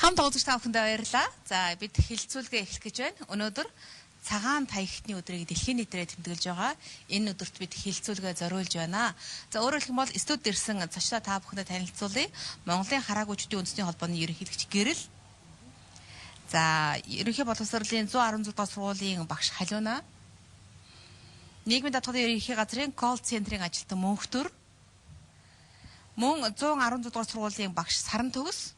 Хамт үзэгч та бүхэндээ баярлалаа. За бид хэлэлцүүлгээ эхлэх гэж байна. Өнөөдөр цагаан таягтны өдрийг дэлхийн нийтээрээ тэмдэглэж байгаа. Энэ өдөрт бид хэлэлцүүлгээ зориулж байна. За өөрөөр хэлэх юм бол студид ирсэн зочдоо та бүхэндээ танилцуулъя. Монголын хараагүйчдийн үндэсний холбооны ерөнхийлөгч Гэрэл. За ерөнхий боловсролын 116 дугаар сургуулийн багш Халиуна. Нийгмийн даатгалын ерөнхий газрын call center-ийн ажилтан Мөнхтөр. Мөн 116 дугаар сургуулийн багш Саран Төгс.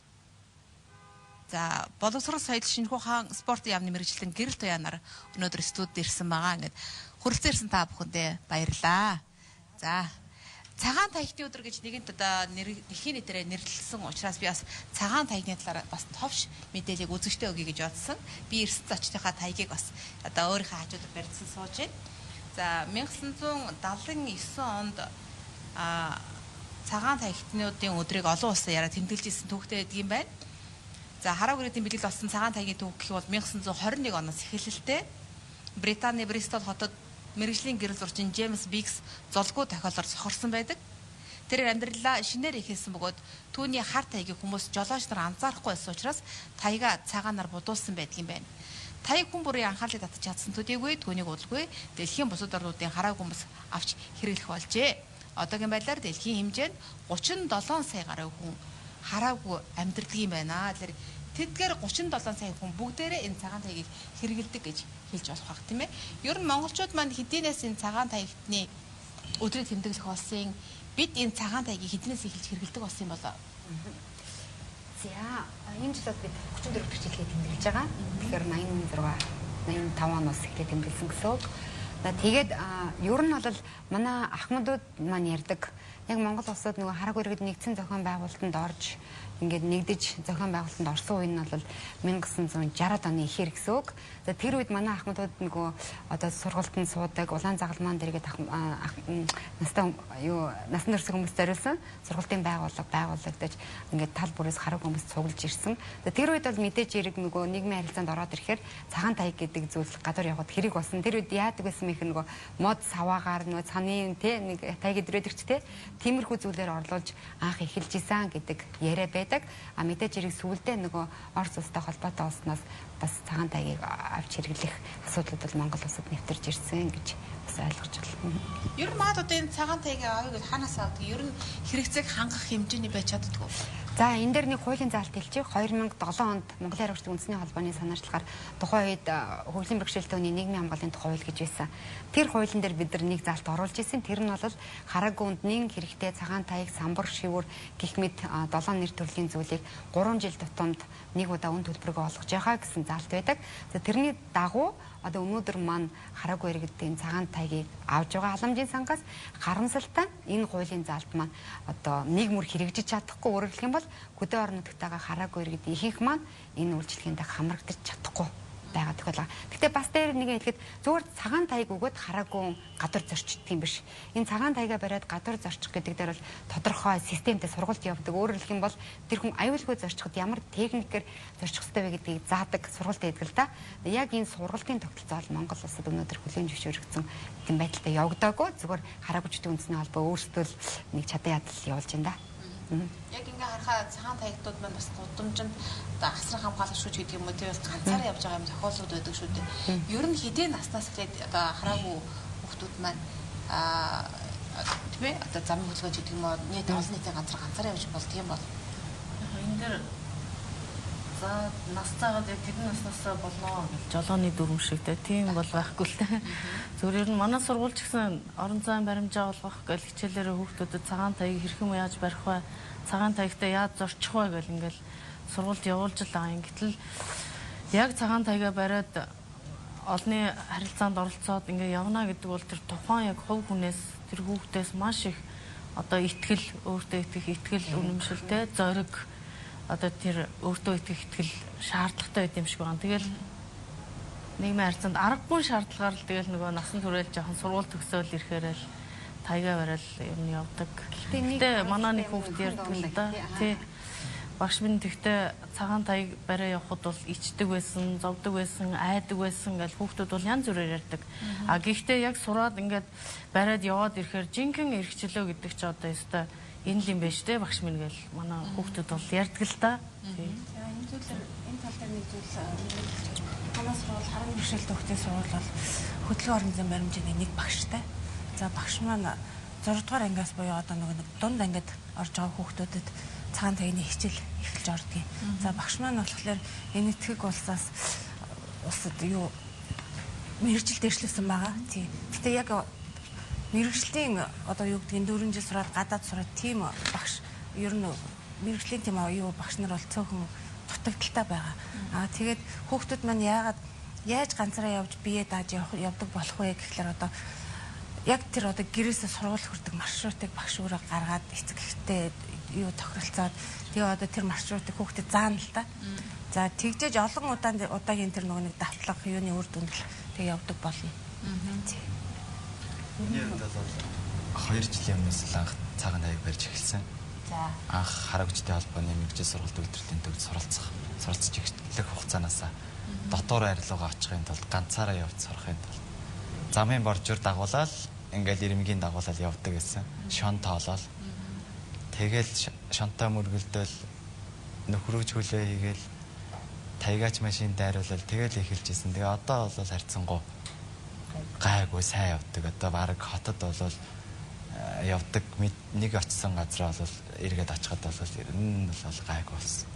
За боловсрол соёл шинжлэх ухаан спортын яамны мэргэжилтэн Гэрэл Туяанаар өнөөдөр студид ирсэн байгаа. Ингээд хүрэлцэн ирсэн та бүхэндээ баярлалаа. За цагаан таягтны өдөр гэж нэгэнт одоо дэлхийн нийтээрээ нэрлэлсэн учраас би бас цагаан таягны талаар бас товч мэдээллийг үзэгчтэй өгье гэж бодсон. Би ирсэн зочдынхаа таягийг бас одоо өөрийнхөө хажуудад барьсан сууж байна. За 1979 онд цагаан таягтнуудын өдрийг олон улсад яриа тэмдэглэж ирсэн түүхтэй байдаг юм байна. За хараа гэрээдийн бэлгэл болсон цагаан таягийн түүх гэх бол 1921 оноос эхэлэлтэй. Британий Бристол хотод мэргэжлийн гэрэл зурчин Джеймс Бигс золгүй тохиолдолд сохорсон байдаг. Тэр амьдралаа шинээр эхэлсэн бөгөөд түүний хар таягийг хүмүүс жолооч нар анзаарахгүй байсан учраас таяга цагаанаар будуулсан байдаг юм байна. Таяг хүн бүрийн анхаарлыг татаж чадсан төдийгүй түүнийг удалгүй дэлхийн бусад орнуудын хараагүй хүмүүс авч хэрэглэх болжээ. Одоогийн байдлаар дэлхийн хэмжээнд 37 сая гаруй хүн хараагүй амьдрдаг юм байна. Тэгэхээр тэдгээр 37 сая хүн бүгдээрээ энэ цагаан таягийг хэрэгэлдэг гэж хэлж болох байх тийм ээ. Ер нь монголчууд маань хэдийнээс энэ цагаан таягтны өдрийг тэмдэглэх болсон, бид энэ цагаан таягийг хэдийнээс эхэлж хэрэгэлдэг болсон юм болоо? За энэ жил бид 34 дахь жилийг тэмдэглэж байгаа. Тэгэхээр 86 85 оноос эхлээд тэмдэглэсэн гэсэн үг. Тэгээд ер нь бол манай ахмадууд маань ярьдаг. Яг Монгол улсад нөгөө хараагүй иргэд нэгдсэн зохион байгуулалтанд орж ингээд нэгдэж зохион байгуулалтанд орсон үе нь бол 1960-ад оны ихэр гэсэн үг. За тэр үед манай ахмадууд нөгөө одоо сургалтанд суудаг, улаан загалмаан дэргэд настай юу насан турш хүмүүс зориулсан сургалтын байгууллага байгуулагдаж ингээд тал бүрээс хараагүй хүмүүс цуглаж ирсэн. За тэр үед бол мэдээж хэрэг нөгөө нийгмийн харилцаанд ороод ирэхээр цагаан таяг гэдэг зүйл гадуур явхад хэрэг болсон. Тэр үед яадаг байсан мэхэр нөгөө мод саваагаар нөгөө цанын тэ нэг таяг идрээд ирч тэ тиймэрхүү зүйлээр орлуулж анх эхэлж исэн гэдэг яриа байдаг. А мэдээж хэрэг сүүлдээ нөгөө Орос улстай холбоотой болсноос бас цагаан таягийг авч хэрэглэх асуудлууд бол Монгол улсад нэвтэрж ирсэн гэж бас ойлгож байна. Ер нь маад одоо энэ цагаан таягийг авъя гэж ханаас авдаг. Ер нь хэрэгцээг хангах хэмжээний байж чаддгүй. За энэ дээр нэг хуулийн заалт хэлчих. 2007 онд Монголын хараагчдын үндэсний холбооны санаачлагаар тухайн үед хөгжлийн бэрхшээлтэй хүний нийгмийн хамгааллын тухай хууль гэж байсан. Тэр хуулийн дээр бид нар нэг заалт оруулж ирсэн. Тэр нь бол хараагүй үндний хэрэгтэй цагаан таяг, самбар, шивүүр гэх мэт 7 нэр төрлийн зүйлийг 3 жил тутамд нэг удаа үн төлбөрөөр олгож байгаа гэсэн заалт байдаг. За тэрний дагуу одоо өнөөдөр маань хараагүй иргэдийн цагаан таягийг авж байгаа халамжийн сангаас харамсалтай энэ хуулийн заалт маань одоо нэг мөр хэрэгжиж чадахгүй. Өөрөөр хэлэх юм бол хөдөө орон нутагтайгаа хараагүй иргэд ихэнх маань энэ үйлчилгээнд хамрагдаж чадахгүй байгаа тохиолдол. Гэхдээ бас дээр нэг хэлэхэд зүгээр цагаан таяг өгөөд хараагүй гадуур зорчдөг юм биш. Энэ цагаан таягаа бариад гадуур зорчих гэдэг дээр бол тодорхой системтэй сургалт явдаг. Өөрөөр хэлэх юм бол тэр хүн аюулгүй зорчиход ямар техникээр зорчих ёстой вэ гэдгийг заадаг сургалт өгдөг л да. Яг энэ сургалтын тогтолцоо бол Монгол улсад өнөөдөр хүлээн зөвшөөрөгдсөн тийм байдалтай явагдаагүй. Зүгээр хараагүйчдийн үндэсний холбоо өөрсдөө л нэг чадан ядал явуулж байна да. Яг ингээ харахаа цагаан таягтууд маань бас гудамжинд одоо асран хамгаалах шүүж гэдэг юм уу тийм бас ганцаараа явж байгаа юм тохиолдлууд байдаг шүү дээ. Ер нь хэдийн наснаас эхлээд одоо хараагүй хүүхдүүд маань тийм ээ одоо замын хөдөлгөөн гэдэг юм уу нийт олон нийтийн газар ганцаараа явж болдго юм бол. Энэ дээр за нас заагаад яг тэдэн наснасаа болно гэж жолооны дүрм шиг те тийм бол байхгүй л те. Зүгээр ер нь манай сургууль ч гэсэн орон зайн баримжаа олгох гэл хичээлээрээ хүүхдүүдэд цагаан таяг хэрхэн яаж барих вэ? Цагаан таягтай яаж зорчих вэ гэл ингээл сургуульд явуулж л байгаа юм. Гэтэл яг цагаан таягаа бариад олонний харилцаанд оролцоод ингээ явна гэдэг бол тэр тухайн яг хувь хүнээс тэр хүүхдээс маш их одоо итгэл, өөртөө итгэх, итгэл үнэмшил те зориг одоо тэр өөртөө итгэх итгэл шаардлагатай байд юм шиг байна. Тэгэл нийгмийн харилцаанд аргагүй шаардлагаар л тэгэл нөгөө насан туршил жоохон сургууль төгсөөл ирэхээр л таягаа барайл юм явдаг. Гэтэ манай нэг хүүхд ярьдаг л да. Тий. Багш минь тэгтээ цагаан таяг бариа явхад бол ичдэг байсан, зовдөг байсан, айдаг байсан гэж хүүхдүүд бол янз бүрээр ярьдаг. А гэхдээ яг сураад ингээд бариад яваад ирэхээр жинхэнэ эрхчлөө гэдэг чи одоо ёстой Энэ л юм байна штэ багш минь гэл манай хүүхдүүд бол ярьдаг л та. Энэ зүйлээр энэ тал дээр нэг зүйл манай сургууль харааны бэрхшээлтэй хүүхдийн сургууль бол хөдөлгөөн орон зайн баримжааны нэг багштай. За багш маань 6 дугаар ангиас буюу одоо нэг дунд ангид орж байгаа хүүхдүүдэд цагаан тагны хичээл эхэлж ордгийг. За багш маань болохоор энэ итгэг улсаас улсад юу мэргэжил дэвшлүүлсэн байгаа. Тийм. Гэтэ яг мэргэжлийн одоо юу гэдгийг 4 жил сураад гадаад сураад тийм багш ер нь мэргэжлийн тийм юу багш нар бол цөөхөн дутагдaltaй байгаа. Аа тэгээд хүүхдүүд маань яагаад яаж ганцаараа явж бие дааж явдаг болох вэ гэхлээр одоо яг тэр одоо гэрээсээ сургууль хүрдэг маршрутыг багш өөрөө гаргаад эцэг эхтэй юу тохиролцоод тэгээ одоо тэр маршрутыг хүүхдэд заана л та. За тэгжээж олон удаагийн тэр нөгөө нэг давтлага юуны үр дүнд л тэг явдаг болно. Миний хувьд бол 2 жилийн өмнөөс л анх цагаан таяг барьж эхэлсэн. За анх хараа хүчтэй холбооны мэргэжил сургалт үйлдвэрлэлийн төвд суралцж эхлэх хугацаанаас дотоор арилуугаа очихын тулд ганцаараа явж сурахын тулд замын боржуур дагуулаад ингээл ирмэгийн дагуулаад явдаг гэсэн. Шон тоолол. Тэгэл шонтой мөргөлдөөл нөхрөөж хүлээ хийгээл тайгаач машин дайруулал тэгэл эхэлж исэн. Тэгээ одоо бол харьцангуй гайгүй сайн явдаг. Одоо бараг хотод бол явдаг нэг очисон газараа бол эргээд очиход бол ер нь бол гайгүй болсон.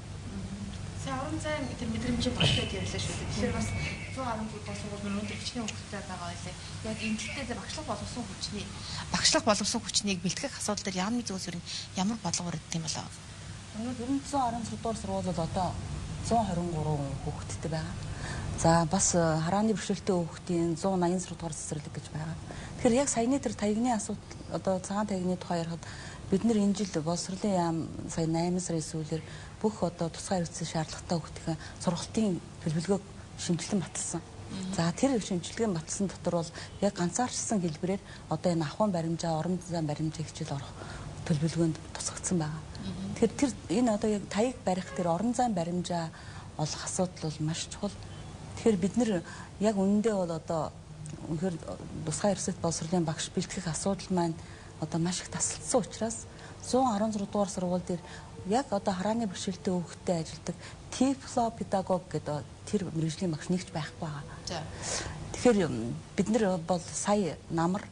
Сайн орон зайн тэр мэдрэмжийн багшлаад ярьлаа шүү дээ. Тэгэхээр бас 116 дугаар сургууль өнөөдөр хичнээн хүүхдтэй байгаа байлээ. Яг энэ тал дээр багшлах боловсон хүчнийг бэлтгэх асуудал дээр яамны зүгээс ер нь ямар бодлого баригдсан юм болоо? Өнөөдөр 116 дугаар сургууль бол одоо 123 хүүхэдтэй байгаа. За бас харааны бэрхшээлтэй хүүхдийн 186 дугаар цэцэрлэг гэж байгаа. Тэгэхээр яг саяны тэр таягны асуудал одоо цагаан таягны тухай ярихад бид нэр энэ жил боловсролын яам сая 8 сарын сүүлээр бүх одоо тусгай хэрэгцээ шаардлагатай хүүхдийн сургалтын төлөвлөгөөг шинжилэн баталсан. За тэр шинжилгээг баталсан дотор бол яг ганцаарчсан хэлбэрээр одоо энэ ахуйн баримжаа, орон зайн баримжаа хичээл орох төлөвлөгөөнд тусгагдсан байгаа. Тэгэхээр тэр энэ одоо яг таяг барих тэр орон зайн баримжаа олох асуудал бол маш чухал. Тэгэхээр бид нэр яг үнэндээ бол одоо үнэхээр тусгай хэрэгцээт боловсролын багш бэлтгэх асуудал маань одоо маш их тасалдсан учраас 116 дугаар сургууль дээр яг одоо харааны бэрхшээлтэй хүүхдтэй ажилладаг тифло педагог гэдэг тэр мэргэжлийн багш нэгч байхгүй байгаа. За. Тэгэхээр бид нар бол сая намар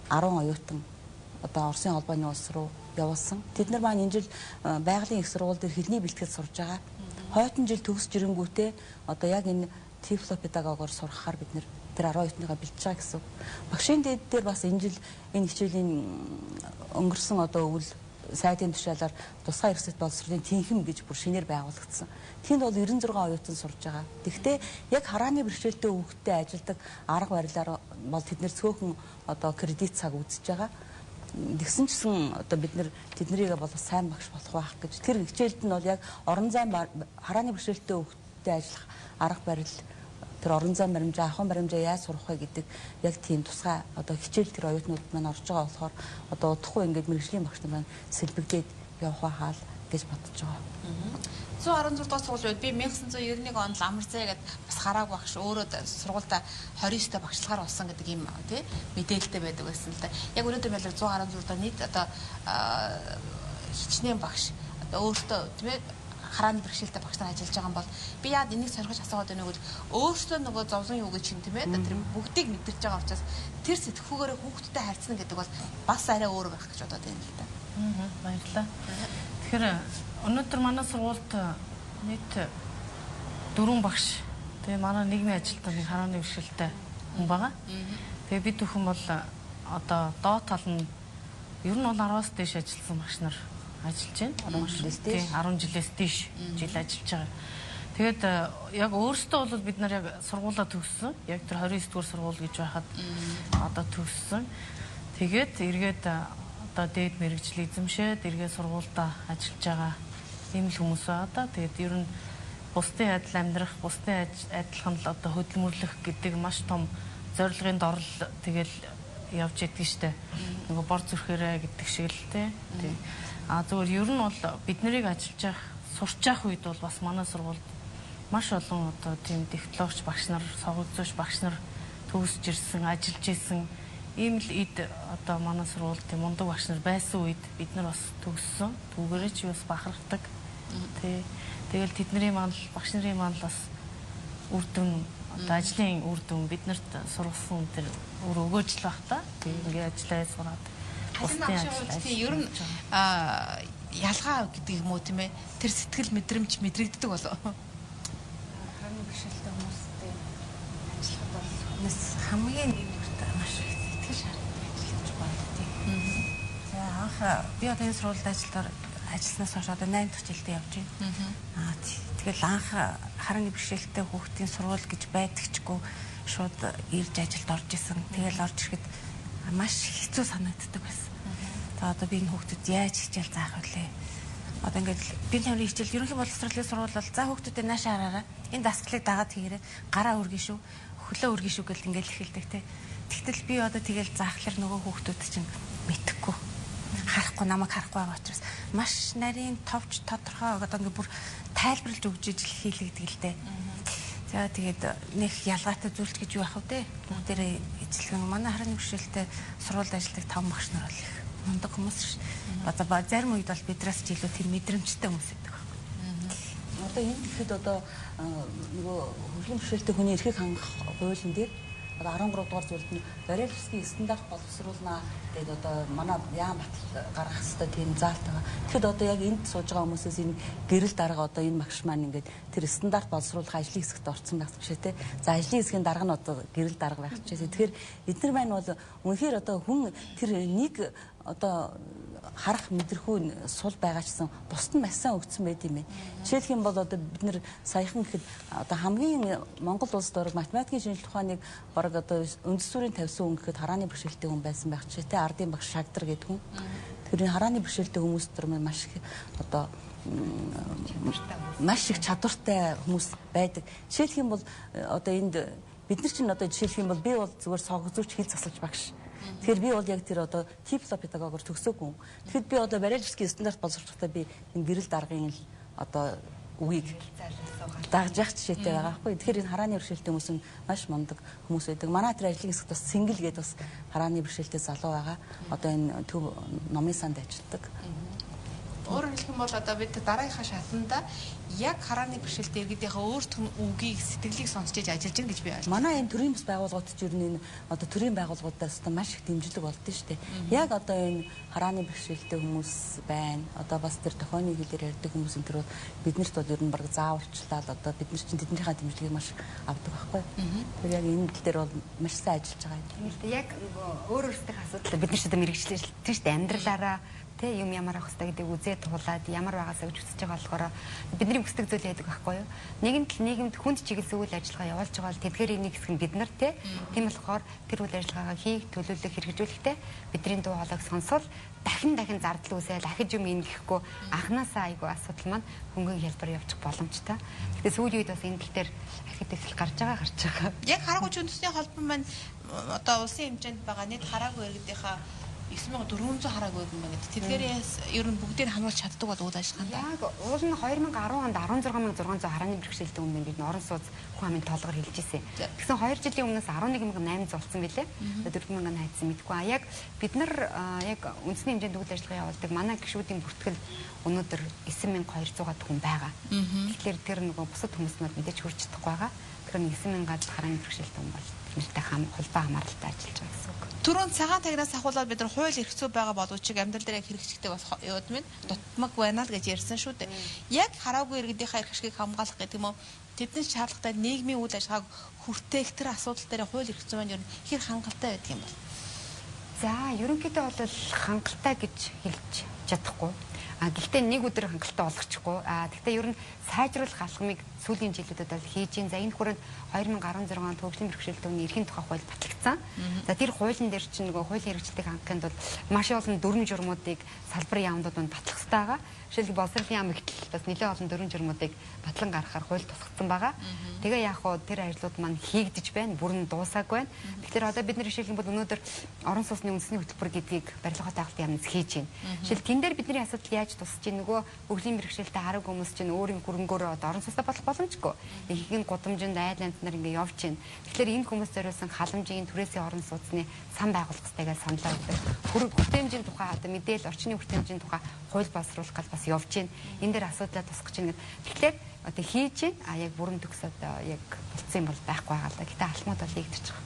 10 оюутан одоо Оросын холбооны улс руу явуулсан. Тэд нар маань энэ жил байгалийн их сургууль дээр хэлний бэлтгэл сурж байгаа. Хойтон жил төгсөж ирэнгүүтээ одоо яг энэ тифло педагогоор сурахаар бид нэр тэр 10 оюутныгаа бэлтэж байгаа гэсэн. Багшийн дэд дээр бас энэ жил энэ хичээлийн өнгөрсөн одоо өвөл сайдын тушаалаар тусгай хэрэгцээт боловсролын тэнхэм гэж бүр шинээр байгуулагдсан. Тэнд бол 96 оюутан сурж байгаа. Тэгэхдээ яг харааны бэрхшээлтэй хүүхдтэй ажилладаг арга барилаар бол тэд нэр цөөхөн одоо кредит цаг үзэж байгаа. Тэгсэн чсэн одоо бид нэр тэднэрийг бол сайн багш болох байх гэж. Тэр хичээлд нь бол яг орон зайн харааны бэрхшээлтэй хүүхдтэй ажиллах арга барил тэр орон зайн баримжаа, ахуйн баримжаа яаж сурах вэ гэдэг яг тийм тусгай одоо хичээл тэр оюутнууд маань орж байгаа болохоор одоо удахгүй ингээд мэргэжлийн багш нар маань сэлбэгдээд явах байхаа л гэж бодож байгаа. 116 дугаар сургуулийн үед би 1991 онд Ламарзай гэдээ бас харааг багш өөрөө сургуультай 29-тэй багшлагаар болсон гэдэг ийм тий мэдээлэлтэй байдаг байсан л да. Яг өнөөдөр байдлаар 116 дугаар нийт одоо хичнээн багш одоо өөртөө тийм ээ харааны бэрхшээлтэй багш нар ажиллаж байгаа юм бол би яад энийг сонирхож асуугаад байна вэ гэвэл өөрсдөө нөгөө зовлон юу гэж чинь тийм ээ тэр бүгдийг мэдэрч байгаа учраас тэр сэтгхүүгээрээ хүүхдтэй харьцна гэдэг бол бас арай өөр байх гэж бодоод байна л да. Баярлалаа. Тэгэхээр өнөөдөр манай сургуульд нийт 4 багш тэгээ манай нийгмийн ажилтан нэг харааны бэрхшээлтэй хүн байгаа. Тэгээ бид бүхэн бол одоо доод тал нь ер нь бол 10-аас дээш ажилласан багш нар ажиллаж байна. 10 жилээс дээш. 10 жилээс дээш жил ажиллаж байгаа. Тэгээд яг өөрсдөө бол бид нар яг сургуулаа төгссөн. Яг тэр 29 дугаар сургууль гэж байхад одоо төгссөн. Тэгээд эргээд одоо дээд мэргэжил эзэмшээд эргээд сургуульдаа ажиллаж байгаа ийм л хүмүүс байгаа да. Тэгээд ер нь бусдын адил амьдрах, бусдын адилхан л одоо хөдөлмөрлөх гэдэг маш том зорилгын дорл тэгэл явж идэг штэ. Нөгөө бор зүрхээрээ гэдэг шиг л тий. А зүгээр ер нь бол бид нарыг ажиллаж явах, сурч явах үед бол бас манай сургуульд маш олон одоо тийм технологич багш нар, согцооч багш нар төгсөж ирсэн, ажиллаж исэн Ийм л эд одоо манай сургуульд тийм мундаг багш нар байсан үед бид нар бас төгссөн. Түүгээрээ ч бас бахархдаг. Тий. Тэгэл тэдний маань багш нарын маань бас үр дүн одоо ажлын үр дүн биднэрт сургасан тэр үр өгөөж л бах та. Тий, ингээ ажиллаа сураад. Бусдын ажил ер нь ялгаа гэдэг юм уу тийм ээ. Тэр сэтгэл мэдрэмж мэдрэгддэг болов. Харааны бэрхшээлтэй хүмүүстэй ажиллахад бол хүмүүс хамгийн нэгдүгürt маш их сэтгэл шаарддаг ажил гэж боддог. За анх би одоо энэ сургуульд ажилласнаас хойш одоо 8 дахь жилдээ явж байна. Тэгэл анх харааны бэрхшээлтэй хүүхдийн сургууль гэж байдагчгүй шууд ирж ажилд орж исэн. Тэгэл орж ирэхэд маш хэцүү санагддаг байсан. За одоо би энэ хүүхдэд яаж хичээл заах вүлээ? Одоо ингээд би тамирын хичээл ерөнхий боловсролын сургууль бол за хүүхдүүдэд наашаа хараараа энэ дасгалыг дагаад хийгээрэй. Гараа өргөн шүү, хөлөө өргөн шүү гэл ингээд эхэлдэг те. Тэгтэл би одоо тэгэл заахлаар нөгөө хүүхдүүд чинь мэдэхгүй. Харахгүй, намайг харахгүй байгаа учраас маш нарийн товч тодорхой одоо ингээд бүр тайлбарлаж өгч ижил хийлэгдэг л дээ. За тэгээд нэг ялгаатай зүйлч гэж юу ах вэ? Бүгдээрээ ижилхэн манай харааны бэрхшээлтэй сургуульд ажилладаг 5 багш нар бол их мундаг хүмүүс ш. Одоо зарим үед бол биднээс ч илүү тийм мэдрэмжтэй хүмүүс байдаг байхгүй. Одоо энэ гэхэд одоо нөгөө хөгжлийн бэрхшээлтэй хүний эрхийг хангах хуулийн дээр одоо 13 дугаар зүйлд нь Барельевскийн стандарт боловсруулнаа гэдэг одоо манай яам батал гаргах хэвээр тийм заалт байгаа. Тэгэхэд одоо яг энд сууж байгаа хүмүүсээс энэ гэрэл дарга одоо энэ багш маань ингээд тэр стандарт боловсруулах ажлын хэсэгт орсон байх биш үү те. За ажлын хэсгийн дарга нь одоо гэрэл дарга байх ч гэсэн. Тэгэхээр эдгээр маань бол үнэхээр одоо хүн тэр нэг одоо харах мэдрэхүү сул байгаа чсэн бусд нь маш сайн өгцөн байд юм байна. Жишээлх юм бол одоо бид нэр саяхан гэхэд одоо хамгийн Монгол улсад бараг математикийн шинжилгээ ухааныг бараг одоо үндэс зүрийн тавьсан хүн гэхэд харааны бэрхшээлтэй хүн байсан байх ч тийм ардын багш Шагдар гэдэг хүн. Тэр энэ харааны бэрхшээлтэй хүмүүс төр маш их одоо маш их чадвартай хүмүүс байдаг. Жишээлх юм бол одоо энд бид нар чинь одоо жишээлх юм бол би бол зүгээр согзууч хэл засалж багш. Тэгэхээр би бол яг тэр одоо типло педагогоор төгсөөгүй. Тэгэхэд би одоо Барельевскийн стандарт боловсруулахдаа би энэ гэрэл даргын л одоо үгийг дагж явах жишээтэй байгаа байхгүй. Тэгэхээр энэ харааны бэрхшээлтэй хүмүүс нь маш мундаг хүмүүс байдаг. Манай тэр ажлын хэсэгт бас Сэнгэл гээд бас харааны бэрхшээлтэй залуу байгаа. Одоо энэ төв номын санд ажилладаг. Өөрөөр хэлэх юм бол одоо бид дараагийнхаа шатанда яг харааны бэрхшээлтэй иргэдийнхээ өөртөх нь үгийг сэтгэлийг сонсч иж ажиллаж гин гэж би ойлгож. Манай энэ төрийн бас байгууллагууд ч ер нь энэ одоо төрийн байгууллагуудаас одоо маш их дэмжлэг болдсон шүү дээ. Яг одоо энэ харааны бэрхшээлтэй хүмүүс байна. Одоо бас тэр тохионы хэлээр ярьдаг хүмүүс энэ төр бол биднэрт бол ер нь бараг зааварчлал одоо бид нар чинь тэднийхээ дэмжлэгийг маш авдаг байхгүй. Тэр яг энэ тал дээр бол маш сайн ажиллаж байгаа юм. Тийм л дээ. Яг нөгөө өөр өөрсдийнхээ асуудлаа бид нар ч одоо мэрэгчлээ тийм шүү дээ. Амьдралаараа тэ юм ямар авах хэрэгтэй гэдэг үзээ туулаад ямар байгаасаа гэж хүсэж байгаа болохоор бидний хүсдэг зүйл яадаг байхгүй юу? Нэгэн тал нийгэмд хүнд чиглэсэн үйл ажиллагаа явуулж байгаа бол тэдгээрийн нэг хэсэг нь бид нар тэ. Тийм болохоор тэр үйл ажиллагаагаа хийх, төлөвлөх, хэрэгжүүлэхдээ бидний дуу хоолойг сонсвол дахин дахин зардал үүсэл ахиж юм ингэхгүй анханасаа айгүй асуудал маань хөнгөн хялбар явчих боломжтой. Гэтэ сүүлийн үед бас энэ тал дээр ахид ихсэл гарч байгаа. Яг хараагүй ч үндэсний холбоо маань одоо улсын хэмжээнд байгаа нийт хараагүй иргэдийнхаа 9400 хараагүй юм байна гэдэг. Тэдгээрээс ер нь бүгдийг хамруулж чаддаг бол үйл ажиллагаанд. Яг уул нь 2010 онд 16600 харааны бэрхшээлтэй хүн байна гэж орон сууц хүн амын тоолгоор хэлж ирсэн. Тэгсэн 2 жилийн өмнөөс 11800 болсон билээ. 4000 хайцсан мэдгүй. А яг бид нар яг үндэсний хэмжээнд үйл ажиллагаа явуулдаг манай гишүүдийн бүртгэл өнөөдөр 9200-аад хүн байгаа. Тэгэхээр тэр нөгөө бусад хүмүүс маань мэдээж хүрч чадахгүй байгаа. Тэр 9000-аад харааны бэрхшээлтэй хүн бол нэртэй холбоо хамааралтай ажиллаж байгаа гэсэн үг. Түрүүн цагаан тагнаас ахуулаад бид нар хууль эрх зүй байгаа боловч амьдрал дээр яг хэрэгжихтэй бас юуд минь дутмаг байна л гэж ярьсан шүү дээ. Яг хараагүй иргэдийнхээ эрх ашгийг хамгаалах гэдэг юм уу? Тэдний шаардлагатай нийгмийн үйл ажиллагааг хүртээх тэр асуудал дээр хууль эрх зүй маань ер нь хэр хангалттай байдаг юм бол? За, ерөнхийдөө бол хангалттай гэж хэлж чадахгүй. А гэхдээ нэг өдөр хангалттай болгочихгүй. А гэхдээ ер нь сайжруулах алхмыг сүүлийн жилүүдэд бол хийж гин. За энэ хүрээнд 2016 онд хөгжлийн бэрхшээлтэй хүний эрхийн тухай хууль батлагдсан. За тэр хуулийн дээр чинь нөгөө хуулийн хэрэгжилтийг хангахын тулд маш олон дүрм журмуудыг салбар яамнууд нь батлах хэрэгтэй байгаа. Жишээлбэл боловсролын яам ихтэл бас нэлээд олон дөрвөн журмуудыг батлан гаргахаар хууль тусгацсан байгаа. Тэгээ яг хуу тэр ажлууд маань хийгдэж байна. Бүрэн дуусаагүй байна. Тэгэхээр одоо бид нар жишээлбэл бол өнөөдөр орон сууцны үндэсний хөтөлбөр гэдгийг барилга хотын яамнаас хийж байна. Жишээл тэн дээр бидний асуудал яаж тусч чинь нөгөө хөгжлийн бэрхшээлтэй хараг хүмүүс чинь өөрийн хөрөнгөөрөө одоо орон сууцтай болох боломжгүй. Ихэнх нь гудамжинд айл янз нар ингээ явж байна. Тэгэхээр энэ хүмүүс зориулсан халамжийн түрээсийн орон сууцны сан байгуулах хэрэгтэй гэж саналаа өгдөг. Хүртээмжийн тухай одоо мэдээлэл орчны хүртээмжийн тухай хууль боловсруулах гал бас явж байна. Энэ дээр асуудлаа тусгаж байна. Тэгэхээр одоо хийж байна. А яг бүрэн төгс одоо яг болцсон юм бол байхгүй байгаа л да. Гэтэ алхмууд бол хийгдэж байгаа.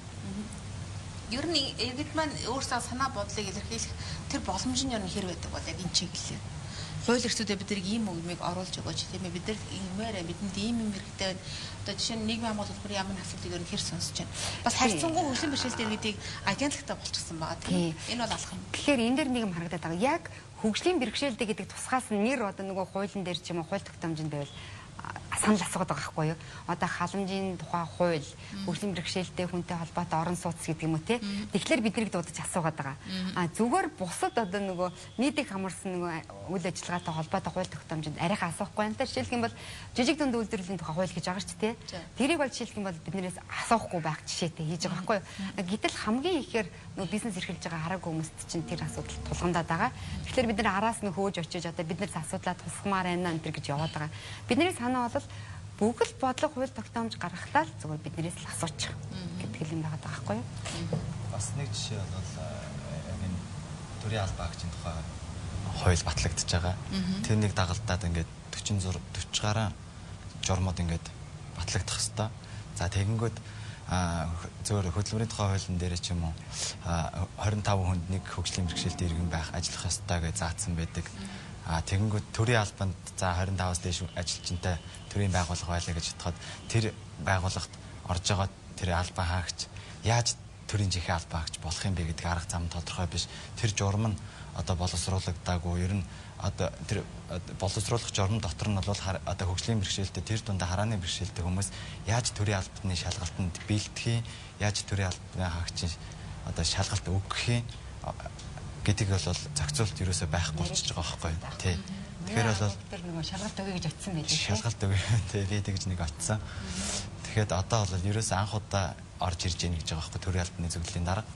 Ер нь иргэд маань өөрсдөө санаа бодлыг илэрхийлэх тэр боломж нь ер нь хэр байдаг бол яг энэ чиглэлээр. Хууль эрх зүйдээ бид нар ийм үгмийг оруулж өгөөч тийм ээ. Бид нар иймээрээ бидэнд ийм юм хэрэгтэй байна. Одоо жишээ нь нийгмийн хамгаалалт хөтөлбөрийн яамны асуудлыг ер нь хэр сонсож байна. Бас харьцангуй хөгжлийн бэрхшээлтэй иргэдийг агентлагтай болчихсон байгаа тийм. Энэ бол алхам. Тэгэхээр энэ дээр нэг юм харагдаад байгаа. Яг хөгжлийн бэрхшээлтэй гэдэг тусгаас нэр одоо нөгөө хуулийн дээр ч юм уу хууль тогтоомжинд байвал санал асуугаад байгаа байхгүй юу? Одоо халамжийн тухай хууль, хөгжлийн бэрхшээлтэй хүнтэй холбоотой орон сууц гэдэг юм уу те. Тэгэхээр биднийг дуудаж асуугаад байгаа. А зүгээр бусад одоо нөгөө нийтийг хамарсан нөгөө үйл ажиллагаатай холбоотой хууль тогтоомжинд арайхан асуухгүй юм та. Жишээлх юм бол жижиг дунд үйлдвэрлэлийн тухай хууль гэж байгаа шүү дээ. Тэрийг бол жишээлх юм бол биднээс асуухгүй байх жишээтэй хийж байгаа байхгүй юу? Гэтэл хамгийн ихээр нөгөө бизнес эрхэлж байгаа хараагүй хүмүүст чинь тэр асуудал тулгамдаад байгаа. Тэгэхээр бид нар араас нь хөөж очиж одоо биднээс асуудлаа тусгамаар байна энэ төр гэж яваад байгаа. Бидний санаа бол бүгд бодлого хууль тогтоомж гаргахтаа л зүгээр биднээс л асуучих гэдэг юм байгаа байхгүй юу? Бас нэг жишээ бол яг энэ төрийн албан агчийн тухай хууль батлагдчихж байгаа. Тэрнийг дагалдаад ингээд 46 40 гаруй журмууд ингээд батлагдах хэвээр. За тэгэнгүүт зөвөр хөдөлмөрийн тухай хуулийн дээр ч юм уу 25 хүнд нэг хөгжлийн бэрхшээлтэй иргэн байх ажиллах ёстой гэж заасан байдаг. Тэгэнгүүт төрийн албанд за 25-аас дээш ажилчинтай төрийн байгууллага байлаа гэж бодоход тэр байгууллагт орж байгаа тэр албан хаагч яаж төрийн жинхэнэ албан хаагч болох юм бэ гэдэг арга зам тодорхой биш. Тэр журам нь одоо боловсруулагдаагүй. Ер нь одоо тэр боловсруулах журам дотор нь бол одоо хөгжлийн бэрхшээлтэй тэр дундаа харааны бэрхшээлтэй хүмүүс яаж төрийн албаны шалгалтанд бэлтгэх юм, яаж төрийн албаны хаагчийн одоо шалгалт өгөх юм гэдгийг бол зохицуулт ерөөсөө байхгүй болчихж байгаа байхгүй юу? Тий. Тэгэхээр бол тэр нөгөө шалгалт өгье гэж очсон байлээ. Шалгалт өгье. Тий, би тэгж нэг очсон. Тэгэхэд одоо бол ерөөсөө анх удаа орж ирж гэнэ гэж байгаа байхгүй төрийн албаны зөвлөлийн дарга.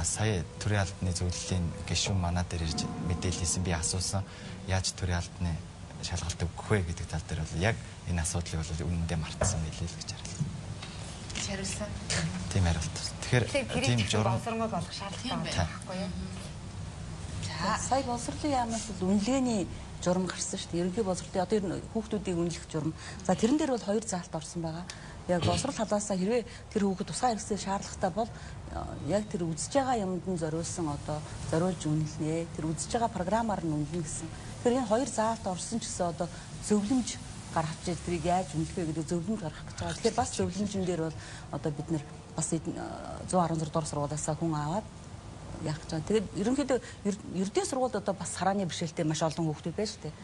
Сая төрийн албаны зөвлөлийн гишүүн манай дээр ирж мэдээлэл хийсэн. Би асуусан. Яаж төрийн албаны шалгалт өгөх вэ гэдэг тал дээр бол яг энэ асуудлыг бол үнэндээ мартсан байлээ л гэж хариулсан. Хариулсан. Тийм хариулт. Тэгэхээр тийм журам боловсронгуй болох шаардлагатай байхгүй юу? За сая боловсролын яамнаас бол үнэлгээний журам гарсан шүү дээ. Ерөнхий боловсролын одоо ер нь хүүхдүүдийг үнэлэх журам. За тэрэн дээр бол хоёр заалт орсон байгаа. Яг боловсрол талаасаа хэрвээ тэр хүүхэд тусгай хэрэгсэл шаардлагатай бол яг тэр үзэж байгаа юмд нь зориулсан одоо зориулж үнэлнэ. Тэр үзэж байгаа програмаар нь үнэлнэ гэсэн. Тэгэхээр энэ хоёр заалт орсон ч гэсэн одоо зөвлөмж гаргаж тэрийг яаж үнэлэх вэ гэдэг зөвлөмж гаргах гэж байгаа. Тэгэхээр бас зөвлөмжөн дээр бол одоо бид нэр бас 116 дугаар сургуулиасаа хүн аваад яах гэж байгаа. Тэгээд ерөнхийдөө ердийн сургуульд одоо бас харааны бэрхшээлтэй маш олон хүүхдүүд байна шүү дээ.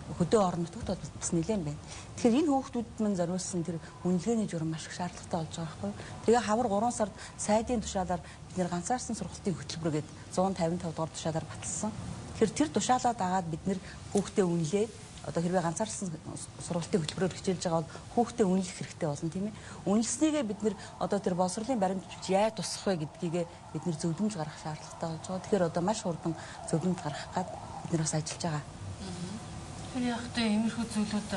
Хөдөө орон нутагт бол бас нэлээд байна. Тэгэхээр энэ хүүхдүүдэд мань зориулсан тэр үнэлгээний журам маш их шаардлагатай болж байгаа байхгүй юу? Тэгээ хавар 3 сард сайдын тушаалаар бид нэр ганцаарсан сургалтын хөтөлбөр гээд 155 дугаар тушаалаар баталсан. Тэгэхээр тэр тушаалаа дагаад бид нэр хүүхдээ үнэлээд одоо хэрвээ ганцаарсан сургалтын хөтөлбөрөөр хичээлж байгаа бол хүүхдээ үнэлэх хэрэгтэй болно тийм ээ. Үнэлснийгээ бид нэр одоо тэр боловсролын баримт бичиг яаж тусах вэ гэдгийгээ бид нэр зөвлөмж гаргах шаардлагатай болж байгаа. Тэгэхээр одоо маш хурдан зөвлөмж гаргах гад бид нар бас ажиллаж байгаа. Тэр яг тэ иймэрхүү зүйлүүд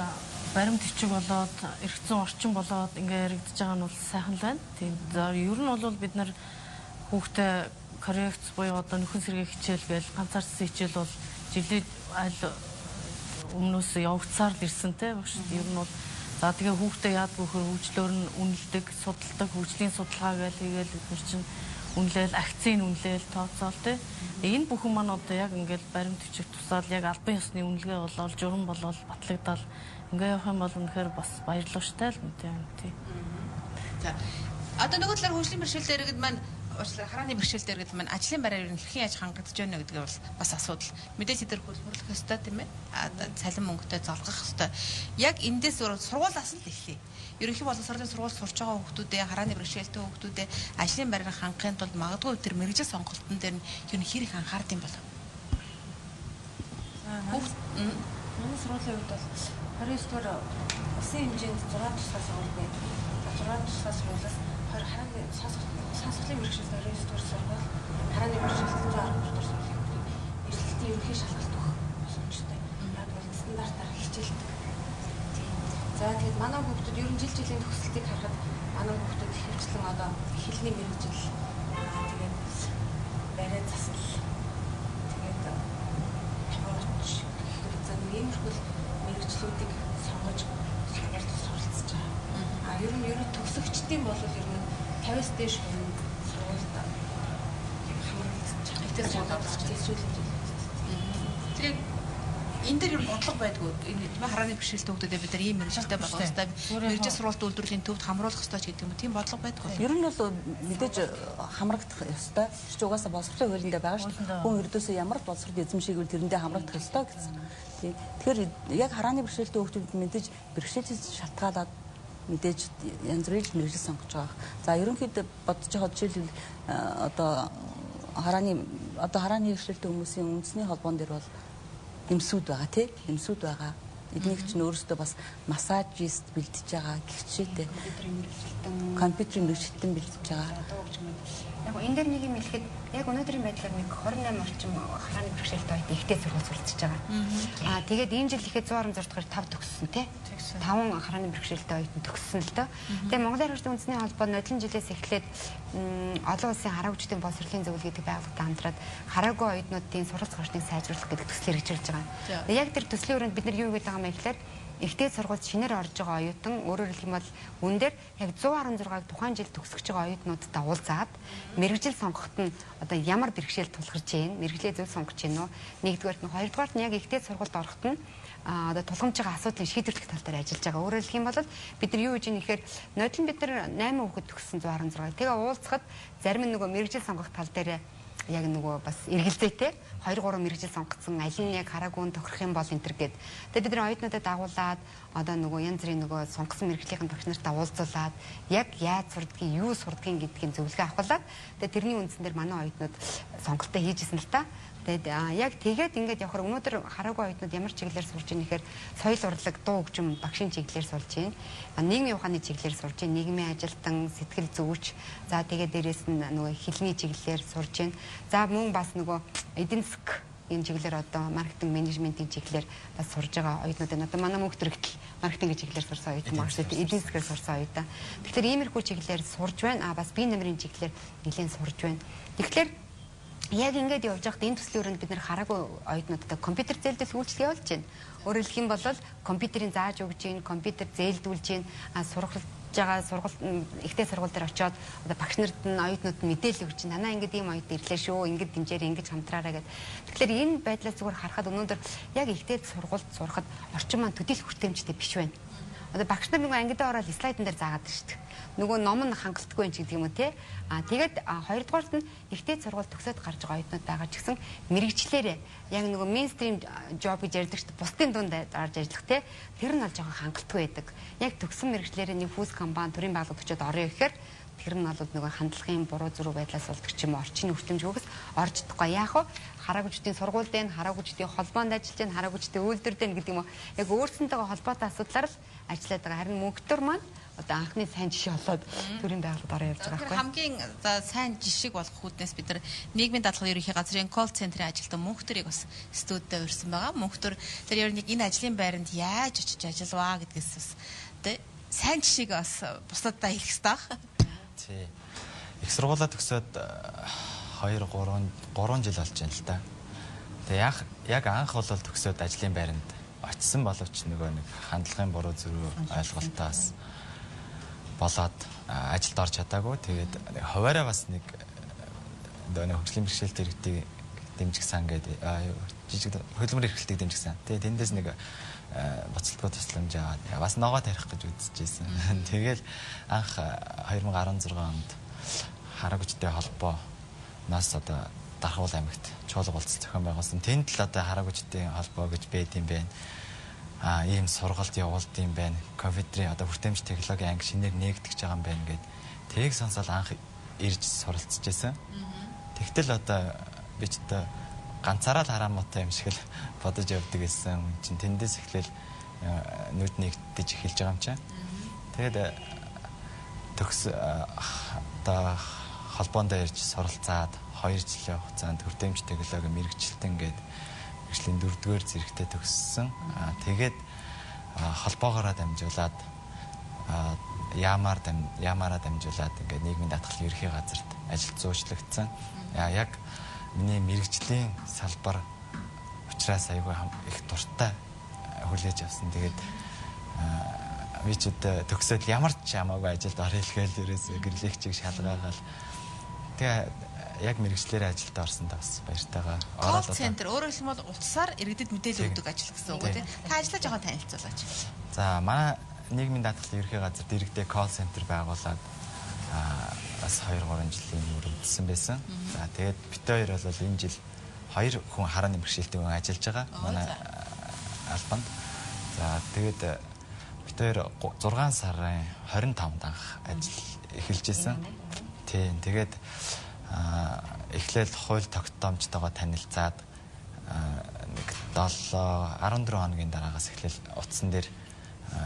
баримт бичиг болоод эрх зүйн орчин болоод ингээ яригдж байгаа нь бол сайхан л байна. Тийм. За ер нь бол бид нар хүүхдээ коррекц буюу одоо нөхөн сэргээх хичээл гээл ганцаарсан хичээл бол жилийн аль өмнөөс явагдсаар л ирсэн те багш. Ер нь бол за тэгээ хүүхдээ яадгүй хөр хөгжлөөр нь үнэлдэг, судалдаг, хөгжлийн судалгаа гээл хийгээл бид нар чинь үнэлээл, акцийн үнэлээл тооцоол те. Энэ бүхэн маань одоо яг ингээл баримт бичиг тусаал яг албан ёсны үнэлгээ болоод журам болоод батлагдал ингээ явах юм бол үнэхээр бас баярлалтай л үнтэй юм тий. За одоо нөгөө талаар хөгжлийн бэрхшээлтэй иргэд маань уучлаарай харааны бэрхшээлтэй иргэд маань ажлын байраар ер нь хэрхэн яаж хангагдаж байна гэдгээ бол бас асуудал. Мэдээж эдгээр хөлбөрлөх ёстой тийм ээ. Цалин мөнгөтэй золгох ёстой. Яг эндээс сургуулиас нь л эхлэе. Ерөнхий боловсролын сургууль сурч байгаа хүүхдүүдээ харааны бэрхшээлтэй хүүхдүүдээ ажлын байраар хангахын тулд магадгүй тэр мэргэжил сонголтын дээр нь ер нь хэр их анхаард юм болов? За Манай сургуулийн хувьд бол 29 дугаар улсын хэмжээнд 6 тусгай сургууль байдаг. 6 тусгай сургуулиас 20 харааны сонсголын бэрхшээлтэй 29 дугаар сургууль, харааны бэрхшээлтэй 113 дугаар сургуулийн хүүхдүүд эрсдэлтийн ерөнхий шалгалт өгөх боломжтой. Яг бол стандартаар хичээлдэг. Тийм. За тэгээд манай хүүхдүүд ер нь жил жилийн төгсөлтийг харахад манай хүүхдүүд ихэвчлэн одоо хэлний мэргэжил, тэгээд барай засал, тэгээд тооч гэх мэт за нэг иймэрхүү мэргэжлүүдийг сонгож сургуульд суралцж байгаа. А ер нь төгсөгчдийн бол ер нь 50-аас дээш хувь сургуульд хамрагдаж байгаа. Ихтэй сургууль сүүлийн жилүүд. Тэр энэ дээр ер нь бодлого байдгүй. Энэ тийм харааны бэрхшээлтэй хүүхдүүдэд бид нар ийм мэргэжилтэй болгох ёстой. Мэргэжил сургуульд үйлдвэрлэлийн төвд хамруулах ёстой ч гэдэг юм уу. Тийм бодлого байдгүй. Ер нь бол мэдээж хамрагдах ёстой. Тэр чинь угаасаа боловсролын хуулиндаа байгаа шүү дээ. Хүн ердөөсөө ямар боловсрол эзэмшийгвэл тэрэндээ хамрагдах ёстой гэсэн. Тийм. Тэгэхээр яг харааны бэрхшээлтэй хүүхдүүд мэдээж бэрхшээлээс шалтгаалаад мэдээж янз бүрийн мэргэжил сонгож байгаа. За ерөнхийдөө бодож байгаа жишээлбэл одоо харааны бэрхшээлтэй хүмүүсийн үндэсний холбоон дээр бол эмсүүд байгаа тий, эмсүүд байгаа. Эднийг чинь өөрөөсөө бас массажист бэлдэж байгаа гэх жишээтэй. Компьютерийн мэргэжилтэн бэлдэж байгаа. Яг энэ дээр нэг юм хэлэхэд яг өнөөдрийн байдлаар нэг 28 орчим харааны бэрхшээлтэй оюутан ихтэй сургууль суралцж байгаа. Аа тэгээд энэ жил ихэд 116 дахь 5 төгссөн тий. 5 харааны бэрхшээлтэй оюутан төгссөн л доо. Тэгээд Монголын хөгжлийн үндэсний холбоо нодлон жилээс эхлээд олон улсын хараагчдын боловсролын зөвлөл гэдэг байгууллагатай хамтраад хараагүй оюутнуудын суралцах орчныг сайжруулах гэдэг төсөл хэрэгжүүлж байгаа. Яг тэр төслийн өрөөнд бид нар юу гэдэг байгаа юм бэ гэхээр ихтэй сургуульд шинээр орж байгаа оюутан өөрөөр хэлэх юм бол үн дээр яг 116-г тухайн жил төгсөж байгаа оюутнуудтай уулзаад мэргэжил сонгоход нь одоо ямар бэрхшээл тулгарч байна, мэргэжлээ зөв сонгож байна уу? Нэгдүгээрт нь, хоёрдугаарт нь яг ихтэй сургуульд ороход нь одоо тулгамж байгаа асуудлыг шийдвэрлэх тал дээр ажиллаж байгаа. Өөрөөр хэлэх юм бол бид нар юу гэж юм гэхээр нодлон бид нар 8 хүүхэд төгссөн 116. Тэгээ уулзахад зарим нь нөгөө мэргэжил сонгох тал дээр яг нөгөө бас эргэлзээтэй 2 3 мэргэжил сонгоцсон, аль нь яг хараагүй тохирох юм бол энэ төр гээд. Тэгээ бид нар оюутнуудад дагуулад одоо нөгөө янз бүрийн нөгөө сонгосон мэргэжлийнхэн багш нартай уулзуулад яг яаж сурдгийг, юу сурдгийг гэдгийг зөвлөгөө авахлаад тэгээ тэрний үндсэн дээр манай оюутнууд сонголтоо хийжсэн л та. Тэгээд яг тэгээд ингээд явахаар өнөөдөр хараагүй оюутнууд ямар чиглэлээр сурж ийн гэхээр соёл урлаг, дуу хөгжим, багшийн чиглэлээр сурж ийн. Нийгмийн ухааны чиглэлээр сурж ийн, нийгмийн ажилтан, сэтгэл зүйч. За тэгээд дээрэс нь нөгөө хэлний чиглэлээр сурж ийн. За мөн бас нөгөө эдийн засаг энэ чиглэлээр одоо маркетинг менежментийн чиглэлээр бас сурж байгаа оюутнууд байна. Одоо манай мөнх төрөгтөл маркетингийн чиглэлээр сурсан оюутан байгаа шүү дээ. Эдийн засгаар сурсан оюутан. Тэгэхээр иймэрхүү чиглэлээр сурж байна. А бас бие намрын чиглэлээр нэлээд сурж байна. Тэгэхээр яг ингээд явж байхад энэ төслийн өрөөнд бид нэр хараагүй оюутнуудтай компьютер зээлдэл үйлчилгээ явуулж байна. Өөрөөр хэлэх юм бол компьютерийн зааж өгч байна, компьютер зээлдүүлж байна, сургалж байгаа сургууль ихтэй сургууль дээр очиод одоо багш нарт нь оюутнууд нь мэдээлэл өгч байна. Танаа ингээд ийм оюут ирлээ шүү. Ингээд дэмжээр ингэж хамтраараа гэд. Тэгэхээр энэ байдлаас зүгээр харахад өнөөдөр яг ихтэй сургуульд сурахад орчин маань төдийл хүртээмжтэй биш байна. Одоо багш нар нөгөө ангидаа ороод слайдн дээр заагаад шүү дээ. Нөгөө ном нь хангалтгүй юм ч гэдэг юм уу те. А тэгээд хоёрдугаарт нь ихтэй сургууль төгсөөд гарч байгаа оюутнууд байгаа ч гэсэн мэрэгчлэрээ яг нөгөө мейнстрим жоб гэж ярьдаг шүү дээ. Бусдын дунд орж ажиллах те. Тэр нь бол жоохон хангалтгүй байдаг. Яг төгсөн мэрэгчлэрээ нэг фүс компани төрийн байгууллагад очиод орё гэхээр тэр нь бол нөгөө хандлагын буруу зүрх байдлаас болдог ч юм уу орчны хүртээмжгүйгээс орж чадахгүй. Яг хөө хараагүйчдийн сургууль дээр, хараагүйчдийн холбоонд ажиллаж байна, хараагүйчдийн үйлдвэр дээр гэдэг юм уу. Яг өөрсөнтэйгээ холбоотой асуудлаар л ажиллаад байгаа. Харин мөнхтөр маань одоо анхны сайн жишээ болоод төрийн байгууллагад ороо явж байгаа байхгүй. Хамгийн сайн жишг болох үүднээс бид нар нийгмийн даатгалын ерөнхий газрын колл центрийн ажилтан Мөнхтөрийг бас студидээ урьсан байгаа. Мөнхтөр тэр ер нь энэ ажлын байранд яаж очиж ажиллаваа гэдгээс бас сайн жишээг бас бусдадаа хэлэх хэрэгтэй байх. Тий. Их сургуулаа төгсөөд 2 3 жил болж байна л да. Тэгээ яг анх бол төгсөөд ажлын байранд очисон боловч нөгөө нэг хандлагын буруу зүрх ойлголтоос болоод ажилд орж чадаагүй. Тэгээд хуваараа бас нэг нөгөө хөгжлийн бэрхшээлтэй иргэдийг дэмжих сан гэдэг жижиг хөдөлмөрийн эрхлэлтийг дэмжих сан. Тэгээд тэндээс нэг боцолтгоо тусламж аваад бас ногоо тарих гэж үзчихсэн. Тэгэл анх 2016 онд хараагүйчтэй холбоо нас одоо Дархуул аймагт чуулга болцол зохион байгуулсан. Тэнд л одоо хараагүйчдийн холбоо гэж байд юм байна. Аа ийм сургалт явуулд юм байна. Компьютерийн одоо хүртээмж технологийн анги шинээр нээгдэж байгаа юм байна гэд. Тэрийг сонсоод анх ирж суралцж байсан. Тэгтэл одоо би ч одоо ганцаараа л хараа муутай юм шиг л бодож явдаг гэсэн чинь тэндээс эхлээл нүд нэгдэж эхэлж байгаа юм чинь. Тэгээд төгс одоо холбоонд ирж суралцаад 2 жилийн хугацаанд хүртээмж технологи мэрэгчлэн гээд мэрэгжлийн 4-р зэрэгтээ төгссөн. Тэгээд холбоогоороо дамжуулаад яамаараа дамжуулаад ингээд нийгмийн даатгалын ерхий газарт ажилд зуучлагдсан. Яг миний мэрэгжлийн салбар учраас айгүй их дуртай хүлээж авсан. Тэгээд би ч одоо төгсөөд ямар ч хамаагүй ажилд орё л гээл ерөөсөө гэрлэгчийг шалгаагаал. Тэгээ яг мэрэгчлэрээ ажилд орсондоо бас баяртайгаа. Call center өөрөөр хэлбэл утсаар иргэдэд мэдээлэл өгдөг ажил гэсэн үг үү? Та ажиллаж байгаа танилцуулаач. За манай нийгмийн даатгалын ерхий газарт иргэдээ call center байгуулад бас 2-3 жилийн өмнө үзсэн байсан. За тэгээд бит хоёр бол энэ жил 2 хүн харааны бэрхшээлтэй хүн ажиллаж байгаа. Манай албанд. За тэгээд бит хоёр 6 сарын 25-нд анх ажил эхэлж исэн. Тийм. Тэгээд эхлээл хууль тогтоомжтойгоо танилцаад нэг 7 14 хоногийн дараагаас эхлээл утсан дээр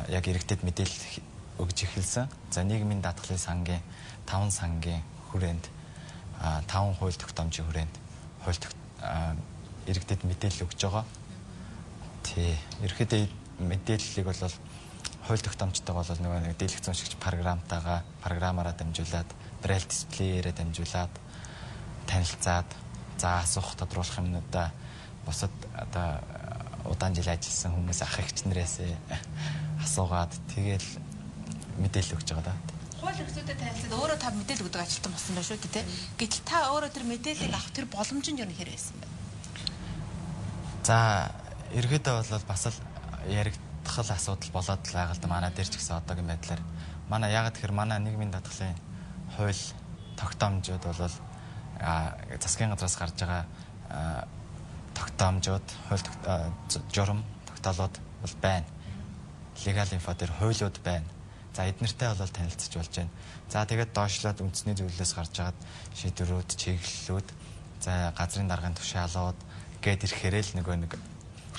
яг иргэдэд мэдээлэл өгж эхэлсэн. За нийгмийн даатгалын сангийн 5 сангийн хүрээнд 5 хууль тогтоомжийн хүрээнд хууль иргэдэд мэдээлэл өгж байгаа. Тий. Ерөнхийдөө мэдээллийг бол хууль тогтоомжтойгоо бол нөгөө нэг дийлэгц уншигч програмтайгаа програмаараа дамжуулаад брайл дисплеерээ дамжуулаад танилцаад за асуух тодруулах юмнуудаа бусад одоо удаан жил ажилласан хүмүүс ах эгч нарээс асуугаад тэгэл мэдээлэл өгч байгаа да. Хууль эрх зүйтэй танилцаад өөрөө та мэдээлэл өгдөг ажилтан болсон байх шүү дээ, тэ. Гэтэл та өөрөө тэр мэдээллийг авах тэр боломж нь юу нэр байсан бэ? За ерөөдөө бол бас л яригдах л асуудал болоод л байгаа л да манай дээр ч гэсэн одоогийн байдлаар. Манай яагаад тэгэхээр манай нийгмийн даатгалын хууль тогтоомжууд бол засгийн газраас гарч байгаа тогтоомжууд, хууль журам тогтоолууд бол байна. Legal info дээр хуулиуд байна. За эднэртэй бол танилцж болж байна. За тэгээд доошлоод үндэсний зөвлөлөөс гарч агаад шийдвэрүүд, чиглэлүүд, за газрын даргын тушаалууд гээд ирэхээрээ л нөгөө нэг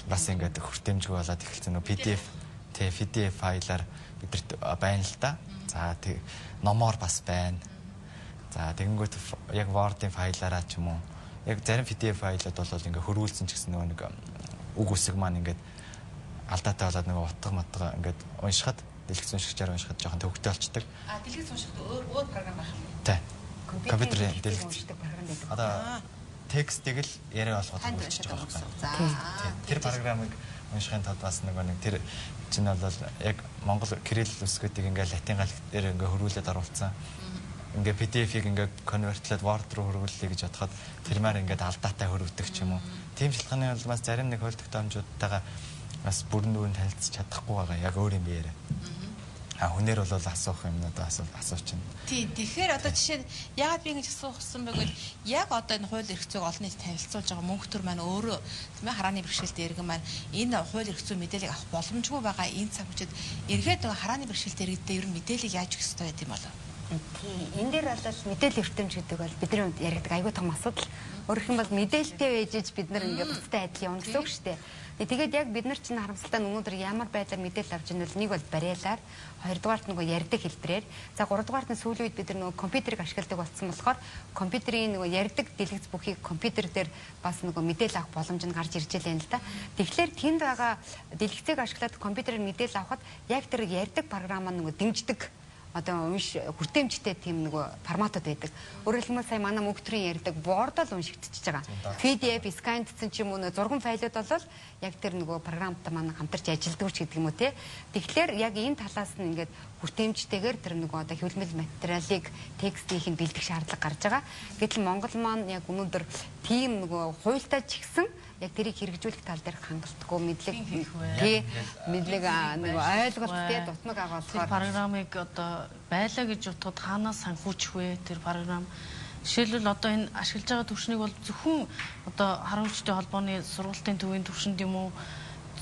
бас ингээд хүртээмжгүй болоод эхэлсэн нөгөө PDF PDF файлаар бидэрт байна л да. За тэг номоор бас байна. За тэгэнгүүт яг Word-ын файлаараа ч юм уу яг зарим PDF файлууд бол ингээд хөрвүүлсэн ч гэсэн нөгөө нэг үг үсэг маань ингээд алдаатай болоод нөгөө утга матга ингээд уншихад дэлгэц уншигчаар уншихад жоохон төвөгтэй болчдөг. А дэлгэц уншихад өөр програм байх юм. Тий. Компьютерийн дэлгэц уншдаг програм байдаг. Одоо текстийг л яриа болгоод уншиж байгаа байхгүй. За. Тэр програмыг уншихын тулд бас нөгөө нэг тэр чинь бол яг Монгол кирилл үсгүүдийг ингээд латин галь дээр ингээд хөрвүүлээд оруулсан. Ингээд PDF-ийг ингээд конвертлээд Word руу хөрвүүллээ гэж бодоход тэрмээр ингээд алдаатай хөрвдөг ч юм уу. Тийм шалтгааны улмаас зарим нэг хууль тогтоомжуудтайгаа бас бүрэн дүүрэн танилцж чадахгүй байгаа. Яг өөр юм биеэрээ. А хүнээр бол асуух юмнууд асуучин. Тийм. Тэгэхээр одоо жишээ нь яагаад би ингэж асуусан бэ гэвэл яг одоо энэ хууль эрх зүйг олон нийтэд танилцуулж байгаа мөнх төр маань өөрөө тийм харааны бэрхшээлтэй иргэн маань энэ хууль эрх зүй мэдээллийг авах боломжгүй байгаа энэ цаг мөчид эргээд нөгөө харааны бэрхшээлтэй иргэдээ ер нь мэдээллийг яаж өгөх ёстой байт юм бол? Тийм. Энэ дээр бол мэдээлэл өртөмж гэдэг бол бидний хувьд яригдаг айгүй том асуудал. Өөрөөр хэлбэл мэдээлэлтэй байж иж бид нар ингээд бусдад адил явна гэсэн үг шүү дээ. Тэгээд яг бид нар чинь харамсалтай нь өнөөдөр ямар байдлаар мэдээлэл авч ийн бол нэг бол бариалаар, хоёрдугаарт нөгөө ярьдаг хэлбэрээр, за гуравдугаарт нь сүүлийн үед бид нар нөгөө компьютерийг ашигладаг болсон болохоор компьютерийн нөгөө ярьдаг дэлгэц бүхийг компьютер дээр бас нөгөө мэдээлэл авах боломж нь гарч ирж байна л да. Тэгэхээр тэнд байгаа дэлгэцийг ашиглаад компьютерээр мэдээлэл авахад яг тэр ярьдаг програм нь нөгөө дэмждэг одоо унш хүртээмжтэй тийм нөгөө форматууд байдаг. Өөрөөр хэлбэл сая манай мөнгөтрийн ярьдаг Word л уншигдчихэж байгаа. PDF скандсан ч юм уу нөгөө зурган файлууд бол яг тэр нөгөө програмтай манай хамтарч ажилладаг ч гэдэг юм уу те. Тэгэхээр яг энэ талаас нь ингээд хүртээмжтэйгээр тэр нөгөө одоо хэвлэмэл материалыг текстийг нь бэлдэх шаардлага гарч байгаа. Гэтэл Монгол маань яг өнөөдөр тийм нөгөө хуультай ч гэсэн яг тэрийг хэрэгжүүлэх тал дээр хангалтгүй мэдлэг тий мэдлэг нөгөө ойлголт тий дутмаг байгаа болохоор тэр програмыг одоо байлаа гэж бодоход хаанаас санхүүжих вэ тэр програм? Жишээлбэл одоо энэ ашиглаж байгаа төвшнийг бол зөвхөн одоо харуулчдын холбооны сургалтын төвийн төвшөнд юм уу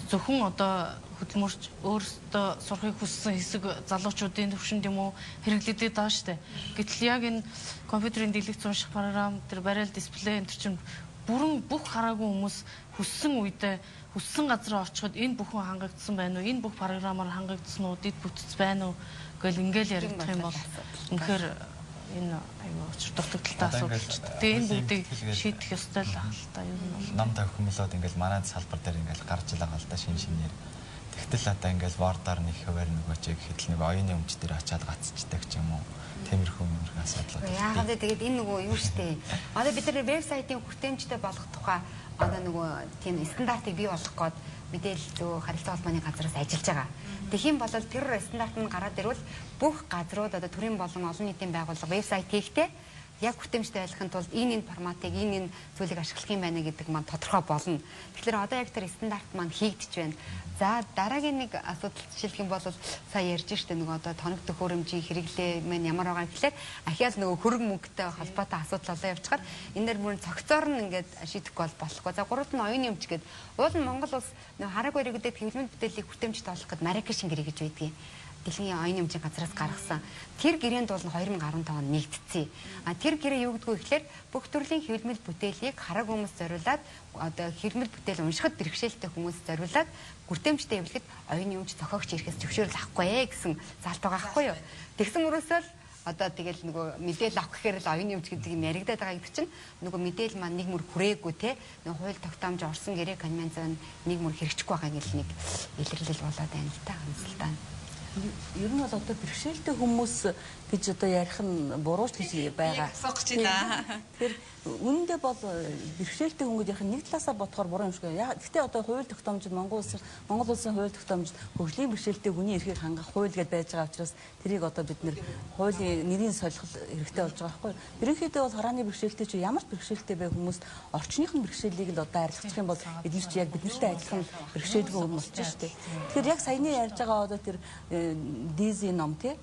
зөвхөн одоо хөдөлмөрч өөрсдөө сурахыг хүссэн хэсэг залуучуудын төвшөнд юм уу хэрэглэдэг даа штэ. Гэтэл яг энэ компьютерийн дэлгэц унших програм тэр барайл дисплей энэ төр чинь Бүрэн бүх хараагүй хүмүүс хүссэн үедээ хүссэн газар очиход энэ бүхэн хангагдсан байна уу? Энэ бүх програмаар хангагдсан уу? Дэд бүтц байна уу? Гэл ингээл яригдах юм бол үнэхээр энэ аюу учир дутагдaltaй асуудал. Тэгээ энэ бүгдийг шийдэх ёстой л байх л та юу нь бол. Ном тохиомлоод ингээл манай салбар дээр ингээл гарч ил байгаа л да шин шинээр. Тэгтэл одоо ингээл Word-аар нэг хуваар нөгөө чи гэхэд л нэг оюуны өмч дээр очиад гацчдаг ч юм уу. Тиймэрхүү асуудлууд. Яагаад вэ? Тэгээд энэ нөгөө юу штэ. Одоо бид нар вебсайтын хүртээмжтэй болгох тухай одоо нөгөө тийм стандартыг бий болгох гээд мэдээлэл зөө харилцаа холбооны газраас ажиллаж байгаа. Тэгэх юм бол тэр стандарт нь гараад ирвэл бүх газрууд одоо төрийн болон олон нийтийн байгууллага вебсайт хийхдээ яг хүртээмжтэй байхын тулд энэ форматыг энэ зүйлийг ашиглах юм байна гэдэг маань тодорхой болно. Тэгэхээр одоо яг тэр стандарт маань хийгдэж байна. За дараагийн нэг асуудал жишээлх юм бол сая ярьж штэ нөгөө одоо тоног төхөөрөмжийн хэрэглээ маань ямар байгаа гэхлээр ахиал нөгөө хөрөнгө мөнгөтэй холбоотой асуудал болоо явчихаар энэ дэр мөрөн цогцоор нь ингээд шийдэхгүй бол болохгүй. За гуравт нь оюуны өмч гээд уул нь Монгол улс нөгөө хараг баригдаад хэвлэмэл бүтээлийг хүртээмжтэй болгох гээд Маракешийн гэрээ гэж байдгийг. Дэлхийн оюуны өмчийн газраас гаргасан. Тэр гэрээнд бол 2015 онд нэгдсэн. А тэр гэрээ юу гэдгүү гэхээр бүх төрлийн хэвлэмэл бүтээлийг хараг хүмүүс зориулаад одоо хэвлэмэл бүтээл уншихад бэрхшээлтэй хүмүүс зориулаад хүртээмжтэй хэвлэхэд оюуны өмч зохиогч ирэхээс зөвшөөрөл авахгүй гэсэн заалт байгаа байхгүй юу. Тэгсэн мөрөөсөө л одоо тэгэл нөгөө мэдээлэл авах гэхээр л оюуны өмч гэдэг юм яригадаад байгаа гэдэг чинь нөгөө мэдээлэл маань нэг мөр хүрээгүй те нөгөө хууль тогтоомж орсон гэрээ конвенцийн нэг мөр хэрэгжихгүй байгаа гэл нэг илэрлэл болоод байна л та онцлтаа. Ер нь бол одоо бэрхшээлтэй хүмүүс гэж одоо ярих нь буруу ч гэж байгаа. Асуух гэж байна. Тэгэхээр үнэндээ бол бэрхшээлтэй хүн гэж ярих нь нэг талаасаа бодохоор буруу юм шиг. Гэхдээ одоо хууль тогтоомжид Монгол улсын хууль тогтоомжид хөгжлийн бэрхшээлтэй хүний эрхийг хангах хууль гэдээ байж байгаа учраас тэрийг одоо бид нэр хуулийн нэрийн солихол хэрэгтэй болж байгаа байхгүй юу? Ерөнхийдөө бол харааны бэрхшээлтэй чи ямар ч бэрхшээлтэй бай хүмүүст орчных нь бэрхшээлийг л одоо арилгачих юм бол бид нар чи яг бид нартай адилхан бэрхшээлгүй хүн болчих шүү дээ. Тэгэхээр яг саяны ярьж байгаа одоо тэр Дизи ном тий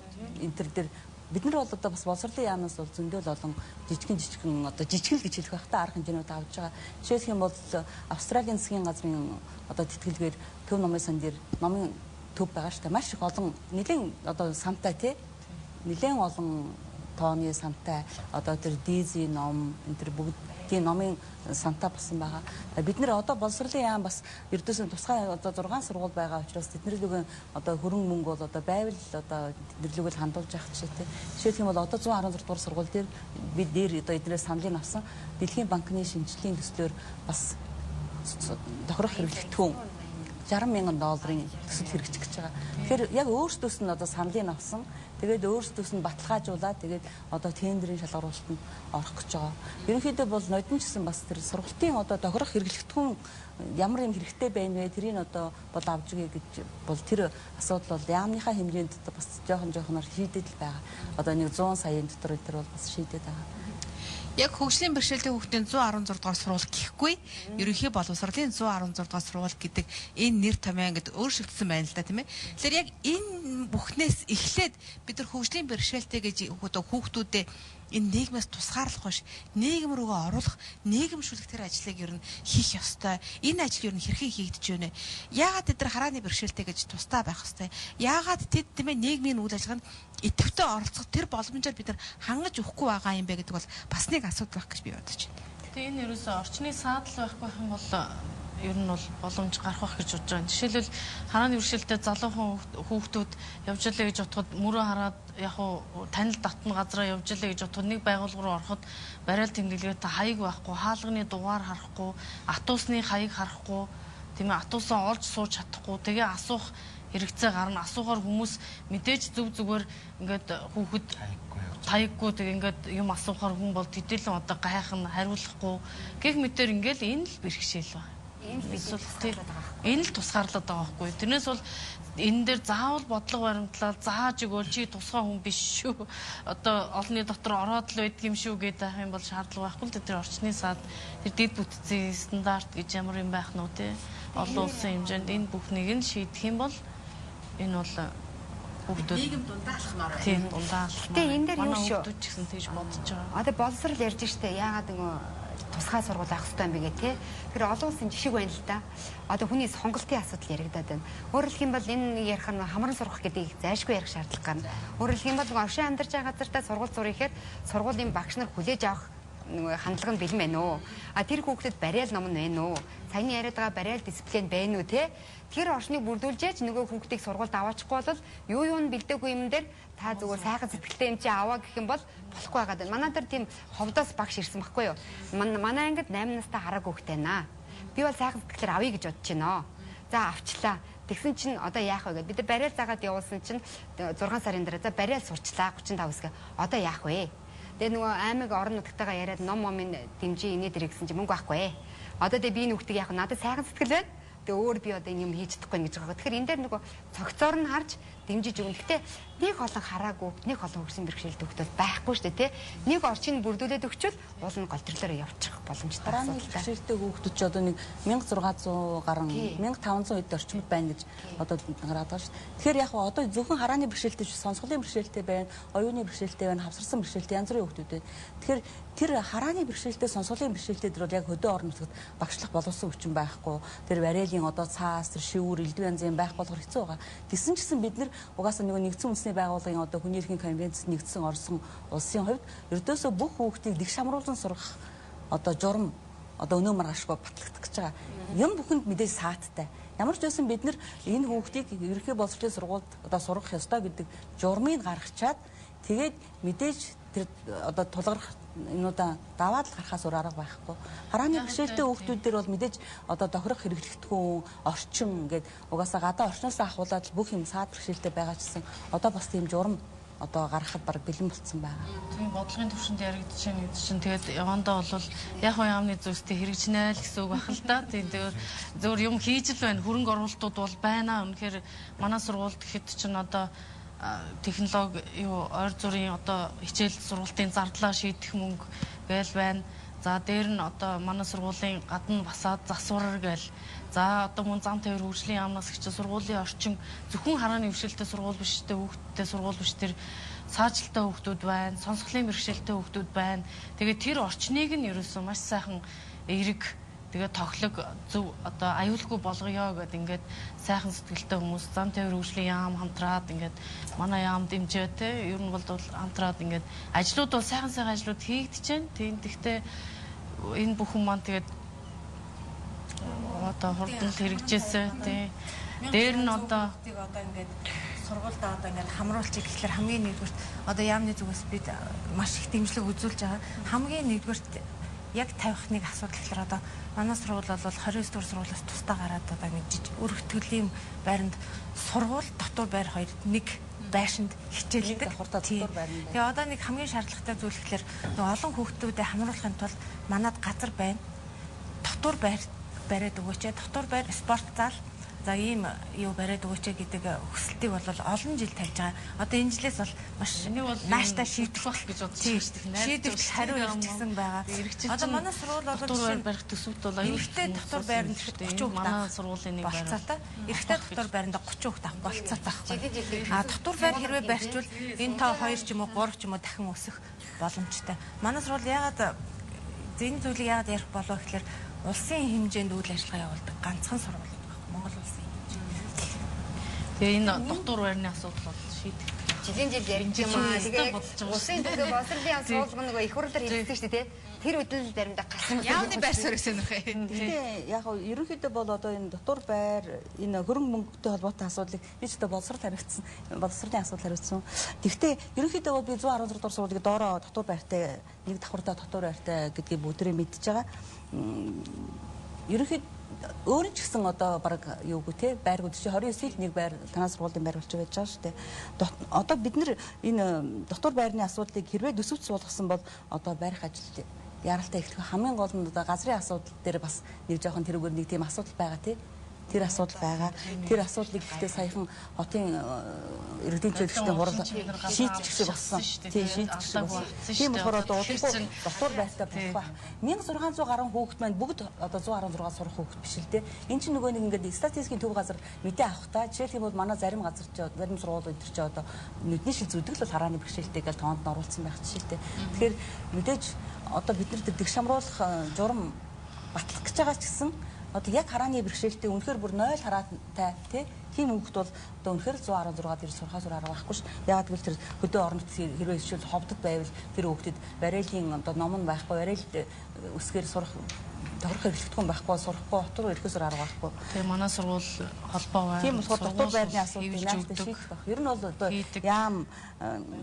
энэ төр дээр бид нар бол одоо бас боловсролын яамнаас бол зөндөл олон жижигэн одоо жижигэл гэж хэлэх байх та арга хэмжээнүүд авч байгаа. Жишээлх юм бол Австралийн засгийн газрын одоо тэтгэлгээр Төв номын сан дээр номын төв байгаа шүү дээ. Маш их олон нэлээд одоо самтай тий нэлээд олон тооны самтай одоо тэр Дизи ном энэ төр бүгдийн номын самтай болсон байгаа. Бид нэр одоо боловсролын яам бас ердөөсөө тусгай одоо 6 сургууль байгаа учраас тэдний лүгэн одоо хөрөнгө мөнгө бол одоо байвал одоо тэдний лүгэл хандуулж явах жишээтэй. Жишээлх юм бол одоо 116 дугаар сургууль дээр бид дээр одоо эднээс саналыг авсан Дэлхийн банкны шинжилгээний төслөөр бас тохирох хэрэглэгдэхүүн 60,000 долларын төсөл хэрэгжих гэж байгаа. Тэгэхээр яг өөрсдөөс нь одоо саналыг авсан. Тэгээд өөрсдөөс нь баталгаажуулаад тэгээд одоо тендерийн шалгаруулалтанд орох гэж байгаа. Ерөнхийдөө бол нодон ч гэсэн бас тэр сургалтын одоо тохирох хэрэглэгдэхүүн ямар юм хэрэгтэй байна вэ? Тэрийг одоо бол авч өгье гэж бол тэр асуудал бол яамныхаа хэмжээнд бас жоохон жоохноор шийдэл байгаа. Одоо нэг 100 саяын дотор тэр бол бас шийдээд байгаа. Яг хөгжлийн бэрхшээлтэй хүүхдийн 116 дугаар сургууль гэхгүй ерөнхий боловсролын 116 дугаар сургууль гэдэг энэ нэр томьёо ингээд өөрчлөгдсөн байна л да тийм ээ. Тэгэхээр яг энэ бүхнээс эхлээд бид нар хөгжлийн бэрхшээлтэй гэж хүүхдүүдэд энэ нийгмээс тусгаарлах биш, нийгэм рүүгээ оруулах, нийгэмшүүлэх тэр ажлыг ер нь хийх ёстой. Энэ ажил ер нь хэрхэн хийгдэж байна вэ? Яагаад тэд нар харааны бэрхшээлтэй гэж тусдаа байх ёстой? Яагаад тэд тийм ээ нийгмийн үйл ажиллагаанд идэвхтэй оролцох тэр боломжоор бид нар хангаж өгөхгүй байгаа юм бэ гэдэг бол бас нэг асуудал байх гэж би бодож байна. Тэгээ энэ ерөөсөө орчны саадал байхгүй юм бол ер нь бол боломж гарах байх гэж бодож байна. Жишээлбэл харааны бэрхшээлтэй залуухан хүүхдүүд явж ялаа гэж бодоход мөрөө хараад яг уу танил татна газараа явж ялаа гэж бодоход нэг байгууллага руу ороход барайл тэмдэглэгээтэй хаяг байхгүй, хаалганы дугаар харахгүй, атуусны хаяг харахгүй, тийм ээ атуусаа олж сууж чадахгүй, тэгээ асуух хэрэгцээ гарна. Асуухаар хүмүүс мэдээж зөв зүгээр ингээд хүүхэд таяггүй тэг ингээд юм асуухаар хүн бол тэдэлэн одоо гайхна, хариулахгүй гэх мэтэр ингээд энэ л бэрхшээл байна. Энэ л тусгаарлаад байгаа байхгүй. Тэрнээс бол энэ дээр заавал бодлого баримтлал зааж өгөөл чи тусгай хүн биш шүү. Одоо олонний дотор ороод л байдаг юм шүү гэдэг юм бол шаардлага байхгүй л тэр орчны сад тэр дэд бүтцийн стандарт гэж ямар юм байх нь үү те. Олон улсын хэмжээнд энэ бүхнийг нь шийдэх юм бол энэ бол хүүхдүүд нийгэм дундаа алхмаар байна. Тийм дундаа алхмаар. Гэтэ энэ дээр юу шүү. Хүүхдүүд ч гэсэн тэгж бодож байгаа. Одоо боловсрал ярьж штэ яагаад нөгөө тусгай сургууль авах хэрэгтэй юм бэ гэх тээ. Тэр олон улсын жишг байна л да. Одоо хүний сонголтын асуудал яригадаад байна. Өөрөөр хэлэх юм бол энэ ярих нь хамран сурах гэдгийг зайлшгүй ярих шаардлага гарна. Өөрөөр хэлэх юм бол оршин амьдарч байгаа газартаа сургууль зуръя гэхээр сургуулийн багш нар хүлээж авах нөгөө хандлага нь бэлэн байна уу? А тэр хүүхдэд бариал ном нь байна уу? Саяны яриад байгаа бариал дисциплин байна уу те? Тэр орчныг бүрдүүлжээч нөгөө хүүхдийг сургуульд аваачихгүй бол юу юу нь бэлдээгүй юм дээр та зүгээр сайхан сэтгэлтэй юм чи аваа гэх юм бол болохгүй байгаа даа. Манай дээр тийм ховдоос багш ирсэн байхгүй юу? Манай ангид 8 настай хараагүй хүүхдээ байна. Би бол сайхан сэтгэлээр авъя гэж бодож байна. За авчлаа. Тэгсэн чинь одоо яах вэ гэд бид нар бариал заагаад явуулсан чинь 6 сарын дараа за бариал сурчлаа 35 хэсгээ. Одоо яах вэ? Тэгээ нөгөө аймаг орон нутгтайгаа яриад ном момын дэмжин инээ дэрэг гэсэн чинь мөнгө байхгүй. Одоо тэгээ би энэ хүүхдийг яах вэ? Надад сайхан сэтгэл байна. Тэгээ өөр би одоо энэ юм хийж чадахгүй гэж байгаа. Тэгэхээр энэ дээр нөгөө цогцоор нь харж дэмжиж өгнө. Гэхдээ нэг олон хараагүй, нэг олон хөгжлийн бэрхшээлтэй хүүхд бол байхгүй шүү дээ, тэ. Нэг орчийг бүрдүүлээд өгчвөл уул нь голтрлоор явчих боломжтой. Харааны бэрхшээлтэй хүүхдүүд ч одоо нэг 1600 гаруй 1500 хэд орчимд байна гэж одоо гараад байгаа шүү дээ. Тэгэхээр яг одоо зөвхөн харааны бэрхшээлтэй биш, сонсголын бэрхшээлтэй байна, оюуны бэрхшээлтэй байна, хавсарсан бэрхшээлтэй янз бүрийн хүүхдүүд байна. Тэгэхээр тэр харааны бэрхшээлтэй, сонсголын бэрхшээлтэй тэр бол яг хөдөө орон нутагт багшлах боловсон хүчин байхгүй. Тэр бариалын одоо цаас, тэр шивүүр, элдв янзын байх болохоор хэцүү байгаа. Тэгсэн ч гэсэн бид нэр угаасаа нөгөө нэгдсэн үндэсний байгууллагын одоо хүний эрхийн конвенцэд нэгдсэн орсон улсын хувьд ердөөсөө бүх хүүхдийг дэг шамруулан сургах одоо журам одоо өнөө маргаашгүй батлагдах гэж байгаа. Юм бүхэнд мэдээж сааттай. Ямар ч байсан бид нар энэ хүүхдийг ерөнхий боловсролын сургуульд одоо сургах ёстой гэдэг журмыг гаргачаад тэгээд мэдээж тэр одоо тулгарх юмудаа даваад л гарахаас өөр арга байхгүй. Харааны бэрхшээлтэй хүүхдүүд дээр бол мэдээж одоо тохирох хэрэглэгдэхүүн, орчин ингээд угаасаа гадаа орчноос ахуулаад бүх юм саад бэрхшээлтэй байгаа ч гэсэн одоо бас тийм журам одоо гаргахад баг бэлэн болцсон байгаа. Тийм бодлогын төвшөнд яригдж байна гэдэг чинь тэгээд явандаа бол яг хоо яамны зүйлстэй хэрэгжинэ л гэсэн үг байх л да. Тийм тэгээд зөвөр юм хийж л байна. Хөрөнгө оруулалтууд бол байна. Үнэхээр манай сургуульд гэхэд чинь одоо технологи юу ойр зургийн одоо хичээл сургалтын зардлаа шийдэх мөнгө гээл байна. За дээр нь одоо манай сургуулийн гадна басаад засвар гээл. За одоо мөн зам тавир хөгжлийн яамнаас гэж сургуулийн орчин зөвхөн харааны бэрхшээлтэй сургууль биш тэ хүүхдтэй сургууль биш тэр саажилттай хүүхдүүд байна, сонсголын бэрхшээлтэй хүүхдүүд байна. Тэгээд тэр орчныг нь ерөөсөө маш сайхан эерэг тэгээ тохлог зөв одоо аюулгүй болгоё гэд ингээд сайхан сэтгэлтэй хүмүүс зам тавир хөгжлийн яам хамтраад ингээд манай яам дэмжээ те ер нь бол хамтраад ингээд ажлууд бол сайхан сайхан ажлууд хийгдэж байна. Тийм гэхдээ энэ бүхэн маань тэгээд одоо хурдан л хэрэгжээсэ тий. Дээр нь одоо ингээд сургуульдаа одоо ингээд хамруулчих гэхлээр хамгийн нэгдүгürt одоо яамны зүгээс бид маш их дэмжлэг үзүүлж байгаа. Хамгийн нэгдүгürt яг тавих нэг асуудал гэхлээр одоо манай сургууль бол 29 дугаар сургуулиас тусдаа гараад одоо ингэж өргөтгөлийн байранд сургууль дотор байр хоёр нэг байшинд хичээлдэг. Тэгээ одоо нэг хамгийн шаардлагатай зүйл гэхлээр нөгөө олон хүүхдүүдэд хамруулахын тулд манад газар байна. Дотор байр бариад өгөөч. Дотор байр спорт зал за ийм юу бариад өгөөч гэдэг хүсэлтийг бол олон жил тавьж байгаа. Одоо энэ жилээс бол маш нааштай шийдэх байх гэж бодож байна шүү дээ. Шийдвэр хариу ирчихсэн байгаа. Одоо манай сургууль бол дотор байр барих төсөвт бол эрэгтэй дотор байранд 30 хүүхэд манай сургуулийн нэг болцоотой. Эрэгтэй дотор байранд 30 хүүхэд авах болцоотой байхгүй. А дотор байр хэрвээ барьчвал энэ тоо 2 ч юм уу 3 ч юм уу дахин өсөх боломжтой. Манай сургууль яагаад энэ зүйлийг яагаад ярих болов гэхлээр улсын хэмжээнд үйл ажиллагаа явуулдаг ганцхан сургууль Монгол улсын хэмжээ. Тэгээ энэ дотор байрны асуудал бол шийдэх. Жилийн жил яригдж юм аа. Тэгээ улсын төлөө боловсролын яам суулган нөгөө их хурлаар хэлсэн шүү дээ, тэ. Тэр үдэл заримдаа гарсан. Яамны байр суурь сонирхъя. Гэхдээ яг ерөнхийдөө бол одоо энэ дотор байр энэ хөрөнгө мөнгөтэй холбоотой асуудлыг би ч одоо боловсрол хариуцсан. Боловсролын асуудал хариуцсан. Гэхдээ ерөнхийдөө бол би 116 дугаар сургуулийг доороо дотор байртай нэг давхартаа дотор байртай гэдгийг бүгдээрээ мэдж байгаа. Ерөнхийдөө өөр ч гэсэн одоо баг юугүй те байргууд чи 29-ийг нэг байр танаа сургуулийн байр болчих байж байгаа шүү дээ. Одоо бид нэр энэ дотор байрны асуудлыг хэрвээ төсөвт суулгасан бол одоо барих ажил яралтай эхлэх хамгийн гол нь одоо газрын асуудал дээр бас нэг жоохон тэрүүгээр нэг тийм асуудал байгаа те. Тэр асуудал байгаа. Тэр асуудлыг гэхдээ саяхан хотын иргэдийн төлөвчдийн хурал шийдчих болсон. Тийм шийдчих болсон. Тийм болохоор одоо удахгүй дотор байртай болох байх. 1600 гаруй хүүхэд маань бүгд одоо 116 сурах хүүхэд биш л дээ. Энд чинь нөгөө нэг ингээд статистикийн төв газар мэдээ авах та. Жишээлх юм бол манай зарим газар чи зарим сургууль өдр чи одоо нүдний шил зүдэг л бол харааны бэрхшээлтэй гэж тоонд нь оруулсан байх жишээтэй. Тэгэхээр мэдээж одоо бид нар тэр дэг шамруулах журам батлах гэж байгаа ч гэсэн Одоо яг харааны бэрхшээлтэй үнэхээр бүр 0 хараатай тий тийм хүүхэд бол одоо үнэхээр 116 дээр сурахаас өөр арга байхгүй ш. Яагаад гэвэл тэр хөдөө орон нутгийн хэрвээ жишээл ховдод байвал тэр хүүхдэд бариалын одоо ном нь байхгүй, бариал өсгөр сурах тохирох хэрэглэгдэхүүн байхгүй, сурахгүй, хот руу ирэхээс өөр арга байхгүй. Тэгээ манай сургууль холбоо байна. Тийм болохоор дотор байрны асуудлыг нааштай шийдэх байх. Ер нь бол одоо яам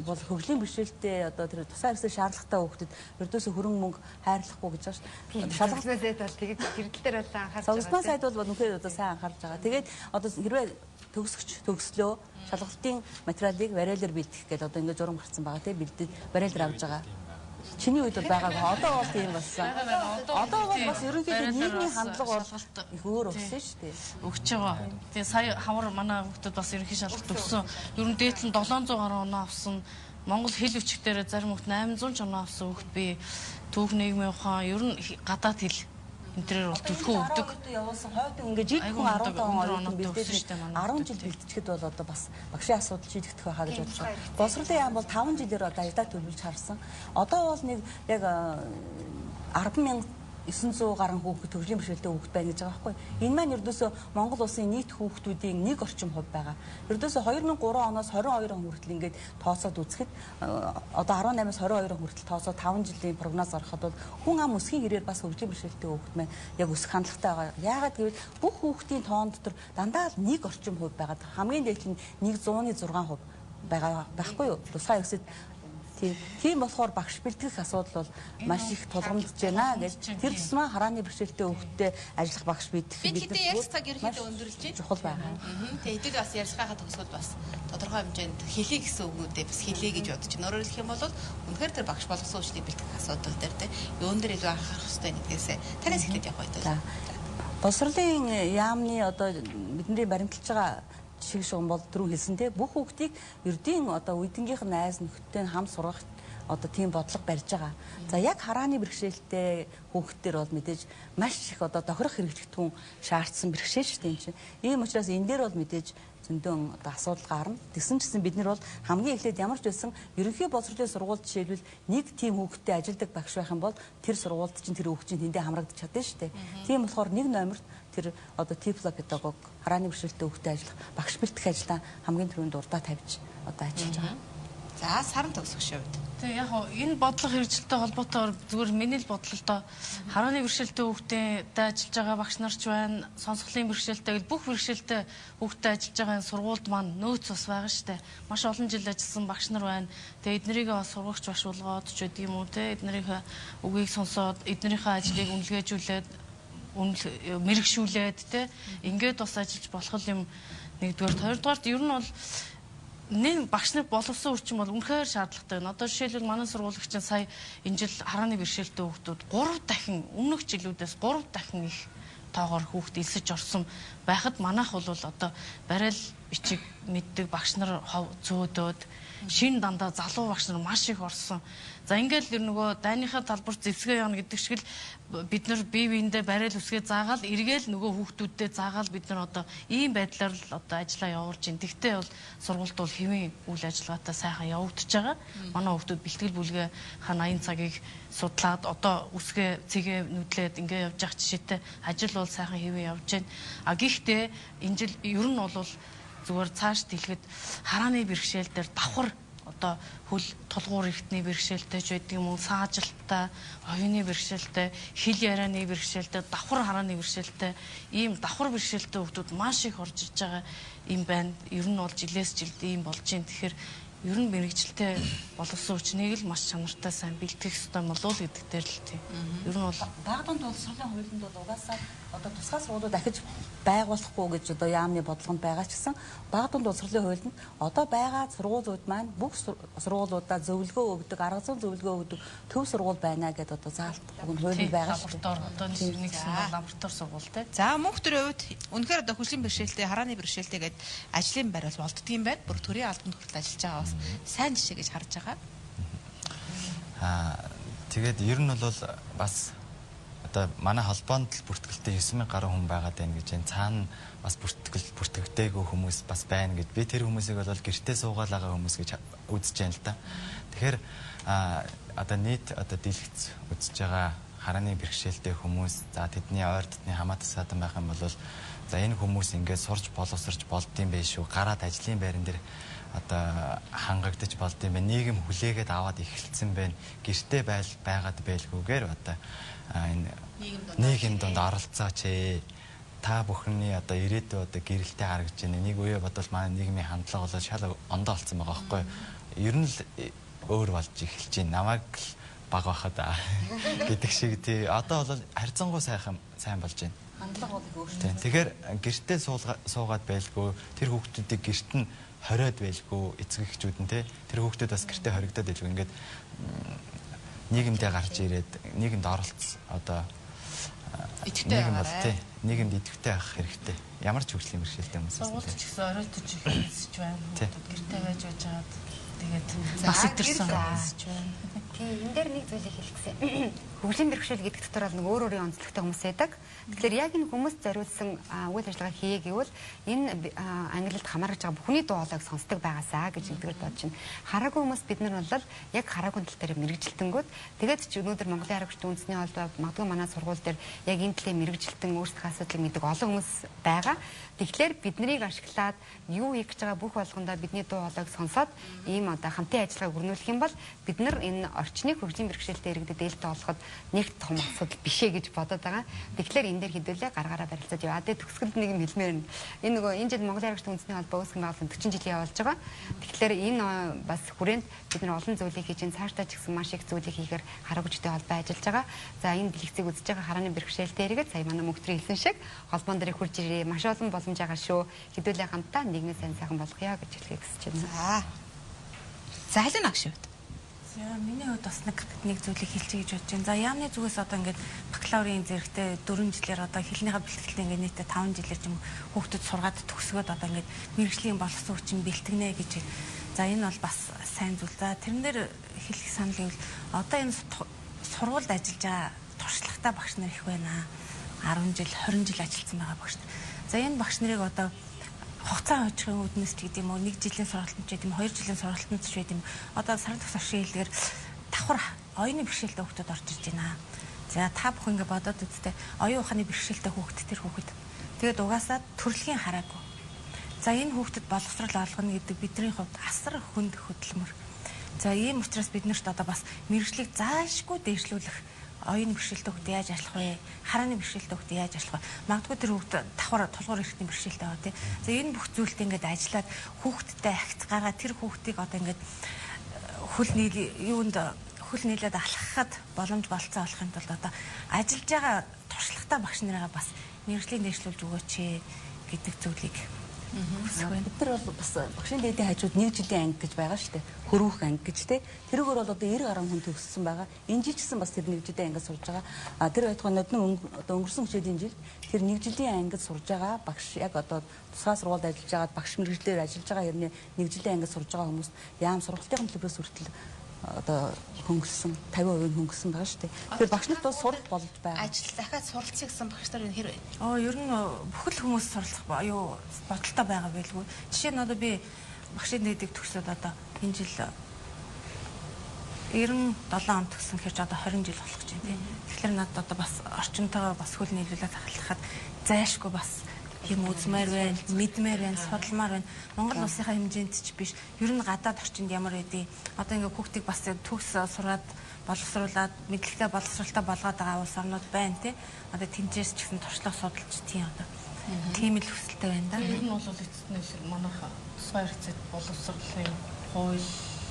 бол хөгжлийн бэрхшээлтэй одоо тэр тусгай хэрэгсэл шаардлагатай хүүхдэд ердөөсөө хөрөнгө мөнгө хайрлахгүй гэж байгаа шүү. Шалгалтын сайд бол тэгээд тэр тал дээр бол анхаарч байгаа. Шалгалтын сайд бол үнэхээр одоо сайн анхаарч байгаа. Тэгээд одоо хэрвээ төгсөгч төгслөө шалгалтын материалыг бариалаар бэлтгэх гэж одоо ингээд журам гарцсан байгаа тийм бэлдээд бариалаар авч байгаа. Чиний үед бол байгаагүй. Одоо бол тийм болсон. Одоо бол бас ерөнхийдөө нийгмийн хандлага бол их өөр болсон шүү дээ. Өгч байгаа. Тэгээ сая хавар манай хүүхдүүд бас ерөнхий шалгалт өгсөн. Ер нь дээд нь 700 гаруй оноо авсан. Монгол хэл бичиг дээр зарим хүүхд 800 ч оноо авсан хүүхд би түүх нийгмийн ухаан ер нь гадаад хэл энэ бол төлхөө өгдөг. Явуулсан хойд ингээ жил хүн 15 оюутан бэлдээд 10 жил бэлтчихэд бол одоо бас багшийн асуудал шийдэгдэх байхаа гэж бодож байна. Боловсролын яам бол 5 жилээр одоо ажилдаа төлөвлөж харсан. Одоо бол нэг яг 10,900 гаруй хүүхэд төгслийн бэрхшээлтэй хүүхэд байна гэж байгаа байхгүй. Энэ маань ердөөсөө Монгол улсын нийт хүүхдүүдийн 1 орчим хувь байгаа. Ердөөсөө 2003 оноос 22 он хүртэл ингээд тооцоод үзэхэд одоо 18-аас 22 он хүртэл тооцоод 5 жилийн прогноз гаргахад бол хүн ам өсгийн хэрээр бас хөгжлийн бэрхшээлтэй хүүхэд маань яг өсөх хандлагатай байгаа. Яагаад гэвэл бүх хүүхдийн тоон дотор дандаа л 1 орчим хувь байгаа. Хамгийн дээд нь 106% байгаа байхгүй юу? Тусгай хэрэгсэд тийм болохоор багш бэлтгэх асуудал бол маш их тулгамдж байна гэж тэр тусмаа харааны бэрхшээлтэй хүүхдтэй ажиллах багш бэлтгэх бид хэдий ярих цаг ерөнхийдөө өндөрлөж байна. Чухал байгаа. Тэгээ хэдий бас ярьцгаахаа төгсгөл бас тодорхой хэмжээнд хэлий гэсэн үгнүүдээ бас хэлье гэж бодож байна. Өөрөөр хэлэх юм бол үнэхээр тэр багш болгосон хүчнийг бэлтгэх асуудал дээр те юун дээр илүү анхаарах хэрэгтэй гэдгээсээ танаас эхлээд явах байт. Боловсролын яамны одоо бидний баримталж байгаа шиг шугам бол түрүү хэлсэн те бүх хүүхдийг ердийн одоо үеийнхийнх нь найз нөхдөд хам сургах одоо тийм бодлого барьж байгаа. За яг харааны бэрхшээлтэй хүүхдтэр бол мэдээж маш их одоо тохирох хэрэглэгдэхүүн шаардсан бэрхшээл шүү дээ энэ чинь. Ийм учраас энэ дээр бол мэдээж зөндөн одоо асуудал гарна. Тэгсэн ч гэсэн бид нар бол хамгийн эхлээд ямар ч байсан ерөнхий боловсролын сургуульд жишээлбэл нэг тийм хүүхдтэй ажилладаг багш байх юм бол тэр сургуульд чинь тэр хүүхд чинь тэндээ хамрагдаж чадна шүү дээ. Тийм болохоор нэг номерт тэр одоо тифлопедагог харааны бэрхшээлтэй хүүхдэд ажиллах багш бэлтгэх ажлаа хамгийн түрүүнд урдаа тавьж одоо ажиллаж байгаа. За саран төгсөх шивд. Тэгээ яг хоо энэ бодлого хэрэгжилтэй холбоотойгоор зүгээр миний л бодлоо л доо харааны бэрхшээлтэй хүүхдэд ажиллаж байгаа багш нар ч байна, сонсголын бэрхшээлтэй гэл бүх бэрхшээлтэй хүүхдэд ажиллаж байгаа энэ сургуульд маань нөөц бас байгаа штэ. Маш олон жил ажилласан багш нар байна. Тэгээ эднэрийг бас сургагч багш болгоод ч гэдэг юм уу те эднэрийнхээ үгийг сонсоод эднэрийнхээ ажлыг үнэлгээжүүлээд мэрэгшүүлээд те ингээд бас ажиллаж болох юм нэгдүгээр, хоёрдугаарт ер нь бол нэг багш нар боловсон хүчин бол үнэхээр шаардлагатай байна. Одоо жишээлбэл манай сургуулагч чинь сая энэ жил харааны бэрхшээлтэй хүүхдүүд 3 дахин өмнөх жилүүдээс 3 дахин их тоогоор хүүхд элсэж орсон байхад манайх бол одоо барайл бичиг мэддэг багш нар зөөдөөд шин дандаа залуу багш нар маш их орсон. За ингээл ер нөгөө дайныхаа талбар зэвсгээ явна гэдэг шиг л бид нар бие биендээ барайл үсгээ заагаал эргээл нөгөө хүүхдүүддээ заагаал бид нар одоо ийм байдлаар л одоо ажиллаа явуулж байна. Тэгтээ бол сургуульд бол хэвийн үйл ажиллагаатай сайхан явагдаж байгаа. Манай хүүхдүүд бэлтгэл бүлгээ ха 80 цагийг судлаад одоо үсгээ цэгээ нүдлээд ингээ явж явах жишээтэй ажил бол сайхан хэвийн явж байна. А гэхдээ энэ жил ер нь бол зүгээр цааш дэлгэд харааны бэрхшээл дээр давхар одоо хөл тулгуур эрхтний бэрхшээлтэй ч байдаг юм уу, саажилттай, оюуны бэрхшээлтэй, хэл ярианы бэрхшээлтэй, давхар харааны бэрхшээлтэй ийм давхар бэрхшээлтэй хүмүүс маш их орж иж байгаа юм байна. Ер нь бол жилээс жилд ийм болж байна. Тэгэхээр ер нь мэрэгжилтэй боловсон хүчнийг л маш чанартай сайн бэлтгэх ёстой болов уу гэдэг дээр л тийм. Ер нь бол багадын боловсролын хуулинд бол угаасаа одоо тусгай сургуулиуд дахиж байгуулахгүй гэж одоо яамны бодлогонд байгаа ч гэсэн багадын боловсролын хуулинд одоо байгаа сургуулиуд маань бүх сургуулиудаа зөвлөгөө өгдөг, арга зүйн зөвлөгөө өгдөг төв сургууль байна гэдээ одоо заалт өгнө хууль байгаа шүү дээ. Одоо нэгсэн бол лаборатори сургууль те. За мөнх төрийн хувьд үнэхээр одоо хөгжлийн бэрхшээлтэй, харааны бэрхшээлтэй гээд ажлын байр бол болддгийм байна. Бүр төрийн албанд хүртэл ажиллаж байгаа бас сайн жишээ гэж харж байгаа. Тэгээд ер нь бол бас одоо манай холбоонд л бүртгэлтэй 9000 гаруй хүн байгаад байна гэж байна. Цаана бас бүртгэгдээгүй хүмүүс бас байна гэд. Би тэр хүмүүсийг бол гэртээ суугаал байгаа хүмүүс гэж үзэж байна л да. Тэгэхээр одоо нийт одоо дэлгэц үзэж байгаа Харааны бэрхшээлтэй хүмүүс, за тэдний ойр дотны хамаатан садан байх юм бол за энэ хүмүүс ингээд сурч боловсрч болдсон байх шүү. Гараад ажлын байран дээр одоо хангагдаж болдсон байх. Нийгэм хүлээгээд аваад эхэлсэн байна. Гэртээ байгаад байлгүйгээр одоо энэ нийгэм донд оролцооч ээ. Та бүхний одоо ирээдүй одоо гэрэлтэй харагдаж байна. Нэг үе бодвол манай нийгмийн хандлага бол шал ондоо болсон байгаа байхгүй юу? Ер нь л өөр болж эхэлж байна. Намайг л баг байхад гэдэг шиг тий. Одоо бол харьцангуй сайн болж байна. Хандлага бол их өөрчлөлт. Тэгэхээр гэртээ суугаад байлгүй, тэр хүүхдүүдийг гэрт нь хориод байлгүй, эцэг эхчүүд нь тий. Тэр хүүхдүүд бас гэртээ хоригдоод байлгүй. Ингээд нийгэмдээ гарч ирээд нийгэмд оролц одоо идэвхтэй байгаарай. Тий. Нийгэмд идэвхтэй байх хэрэгтэй. Ямар ч хөгжлийн бэрхшээлтэй хүмүүс байсан. Сургуульд ч гэсэн оройтож их хэсэж байна. Хүүхдүүд гэртээ байж байжгаад тэгээд бас итэрсэн хэсэж байна. Тий, энэ дээр нэг зүйлийг хэлэх гэсэн. Хөгжлийн бэрхшээл гэдэг дотор бол нэг өөр өөрийн онцлогтой хүмүүс байдаг. Тэгэхээр яг энэ хүмүүст зориулсан үйл ажиллагаа хийе гэвэл энэ ангилалд хамаарч байгаа бүхний дуу хоолойг сонсдог байгаасаа гэж нэгдүгээр бодож байна. Хараагүй хүмүүс бид нар бол яг хараагүй тал дээр мэрэгжилтэнгүүд тэгээд ч өнөөдөр Монголын хараагчдын үндэсний холбоо магадгүй манай сургууль дээр яг энэ талын мэрэгжилтэн өөрсдийнхөө асуудлыг мэддэг олон хүмүүс байгаа. Тэгэхээр биднийг ашиглаад юу хийх гэж байгаа бүх болгондоо бидний дуу хоолойг сонсоод ийм одоо хамтын ажиллагааг өрнүүлэх юм бол бид нар энэ орчныг хөгжлийн бэрхшээлтэй иргэдэд ээлтэй олоход нэг том асуудал биш ээ гэж бодоод байгаа. Тэгэхээр энэ дээр хэдүүлээ гаргаараа барилцаад яваа. Тэгээ төгсгөлд нэг юм хэлмээр байна. Энэ нөгөө энэ жил Монголын хараагчдын үндэсний холбоо үүсгэн байгуулсан 40 жилийн явуулж байгаа. Тэгэхээр энэ бас хүрээнд бид нар олон зүйлийг хийж, энэ цаашдаа ч гэсэн маш их зүйлийг хийхээр хараагчдын холбоо ажиллаж байгаа. За энэ дэлгэцийг үзэж байгаа харааны бэрхшээлтэй иргэд сая манай мөнгөтрийн хэлсэн шиг холбоон дээр хурж ирээ. Маш олон боломж байгаа шүү. Хэдүүлээ хамтдаа нийгмийн сайн сайхан болгоё гэж хэлхийг хүсэж байна. За хэлнэ агш. За миний хувьд бас нэг зүйлийг хэлчихье гэж бодож байна. За яамны зүгээс одоо ингээд бакалаврын зэрэгтэй 4 жилээр одоо хэлнийхээ бэлтгэлтэй ингээд нийтдээ 5 жилээр ч юм хүүхдүүд сургаад төгсгөөд одоо ингээд мэргэжлийн боловсон хүчин бэлтгэнэ гэж. За энэ бол бас сайн зүйл. За тэрэн дээр хэлэх санал гэвэл одоо энэ сургуульд ажиллаж байгаа туршлагатай багш нар их байна. 10 жил, 20 жил ажилласан байгаа багш нар. За энэ багш нарыг одоо хугацаа хожихын үүднээс ч гэдэг юм уу, нэг жилийн сургалтанд ч гэдэг юм, 2 жилийн сургалтанд ч гэдэг юм. Одоо сарын төгс оршин хэлдгээр давхар оюуны бэрхшээлтэй хүүхдүүд орж ирж байна. За та бүхэн ингэ бодоод үзтээ оюун ухааны бэрхшээлтэй хүүхэд тэр хүүхэд. Тэгээд угаасаа төрөлхийн хараагүй. За энэ хүүхдэд боловсрол олгоно гэдэг бидний хувьд асар хүнд хөдөлмөр. За ийм учраас бид нарт одоо бас мэргэжлийг заашгүй дээшлүүлэх оюуны бэрхшээлтэй хүүхд яаж ажиллах вэ? Харааны бэрхшээлтэй хүүхд яаж ажиллах вэ? Магадгүй тэр хүүхд давхар тулгуур эрхтний бэрхшээлтэй байгаа тий. За энэ бүх зүйлтэй ингээд ажиллаад хүүхдтэй агц гаргаа тэр хүүхдийг одоо ингээд хөл нийл юунд хөл нийлээд алхахад боломж болцоо олохын тулд одоо ажиллаж байгаа туршлагатай багш нарыгаа бас мэргэжлийн дээшлүүлж өгөөч гэдэг зүйлийг Бид нар бол бас багшийн дээдийн хажууд нэг жилийн анги гэж байгаа шүү дээ. Хөрвөх анги гэж те. Тэрүүгээр бол одоо 90 гаруй хүн төгссөн байгаа. Энэ жил ч гэсэн бас тэр нэг жилийн ангид сурж байгаа. А тэр байтугай ноднон одоо өнгөрсөн хичээлийн жилд тэр нэг жилийн ангид сурж байгаа багш яг одоо тусгай сургуульд ажиллаж байгаа багш мэргэжлээр ажиллаж байгаа хэрнээ нэг жилийн ангид сурж байгаа хүмүүс яам сургалтын төлбөрөөс хүртэл одоо хөнгөлсөн 50% нь хөнгөлсөн байгаа шүү дээ. Тэгэхээр багш нарт бас сурах боломж байгаа. Ажил дахиад суралцъя гэсэн багш нар энэ хэр вэ? Ер нь бүхэл хүмүүс суралцах юу бодолтой байгаа байлгүй. Жишээ нь одоо би багшийн дээдийг төгсөөд одоо энэ жил 97 он төгсөн хэрч одоо 20 жил болох гэж байна тийм. Тэгэхээр надад одоо бас орчинтойгоо бас хөл нийлүүлээд ахлахад зайлшгүй бас юм үзмээр байна, мэдмээр байна, судалмаар байна. Монгол улсынхаа хэмжээнд ч биш. Ер нь гадаад орчинд ямар байдгийг одоо ингээ хүүхдийг бас төгс сураад боловсруулад мэдлэгтэй боловсралтай болгоод байгаа улс орнууд байна тий. Одоо тэнцээс ч гэсэн туршлага судалж тийм одоо тийм л хүсэлтэй байна да. Ер нь бол эцэст нь манайх тусгай хэрэгцээд боловсролын хууль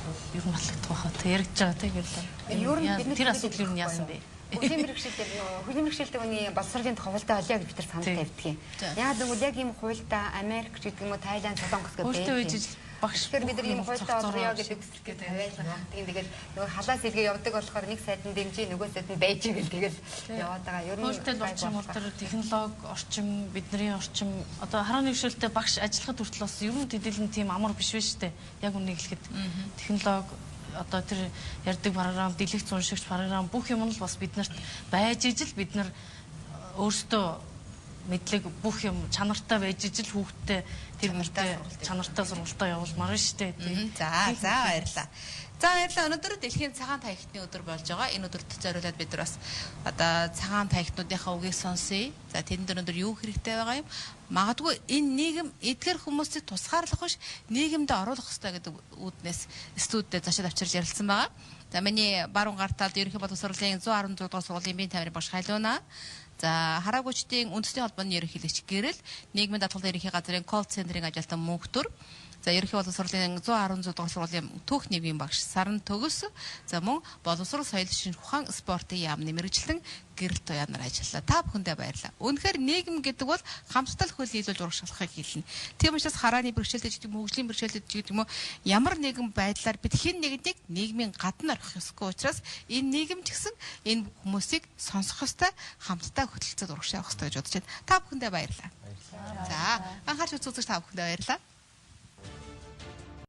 бол ер нь батлагдах байхаа тий яригдж байгаа тий гэрэл. Ер нь бид тэр асуудал ер нь яасан бэ? Хөгжлийн бэрхшээлтэй хөгжлийн бэрхшээлтэй хүний боловсролын тухай хуультай олё гэж бид нар санал тавьдаг юм. Яг гэвэл яг ийм хуультай Америк ч гэдэг юм уу, Тайланд, Солонгос гэдэг хуультай байж багш тэгэхээр бид нар ийм хуультай олгоё гэдэг хүсэлтэй тавиал явдаг. Тэгээд нөгөө халаас илгээ явдаг болохоор нэг сайд нь дэмжиж, нөгөө сайд нь байж гэл тэгэл яваад байгаа. Ер нь хуультай орчин бол тэр технологи орчин, бидний орчин одоо харааны бэрхшээлтэй багш ажиллахад хүртэл бас ер нь тэдэлэн тийм амар биш вэ штэ. Яг үнийг хэлэхэд технологи одоо тэр ярьдаг програм, дэлгэц уншигч програм бүх юм нь л бас бид нарт байж ижил бид нар өөрсдөө мэдлэг бүх юм чанартай байж ижил хүүхдтэй тэр мөртөө чанартай сургуультаа явуулмаар шүү дээ тий. За за баярлалаа. За баярлалаа. Өнөөдөр дэлхийн цагаан таягтны өдөр болж байгаа. Энэ өдөрт зориулаад бид нар бас одоо цагаан таягтнуудынхаа үгийг сонсъё. За тэрэнд өнөөдөр юу хэрэгтэй байгаа юм? Магадгүй энэ нийгэм эдгэр хүмүүсийг тусгаарлах биш нийгэмд оруулах хэрэгтэй гэдэг үүднээс студид зочид авчирч ярилцсан байгаа. За миний баруун гар талд ерөнхий боловсролын 116 дугаар сургуулийн биеийн тамирын багш Халиуна. За хараагүйчдийн үндэсний холбооны ерөнхийлөгч Гэрэл, нийгмийн даатгалын ерөнхий газрын call center-ийн ажилтан Мөнхтөр, за ерөнхий боловсролын 116 дугаар сургуулийн түүх нийгмийн багш Саран Төгс, за мөн боловсрол соёл шинжлэх ухаан спортын яамны мэргэжилтэн Гэрэл Туяа нар ажиллаа. Та бүхэндээ баярлалаа. Үнэхээр нийгэм гэдэг бол хамтдал хөл нийлүүлж урагшлахыг хэлнэ. Тийм учраас харааны бэрхшээлтэй ч гэдэг юм уу, хөгжлийн бэрхшээлтэй ч гэдэг юм уу, ямар нэгэн байдлаар бид хэн нэгнийг нийгмийн гадна орхих ёсгүй учраас энэ нийгэм ч гэсэн энэ хүмүүсийг сонсох ёстой, хамтдаа хөтөлцөөд урагш явах ёстой гэж бодож байна. Та бүхэндээ баярлалаа. За анхаарч үзэгч та бүхэндээ баярлалаа.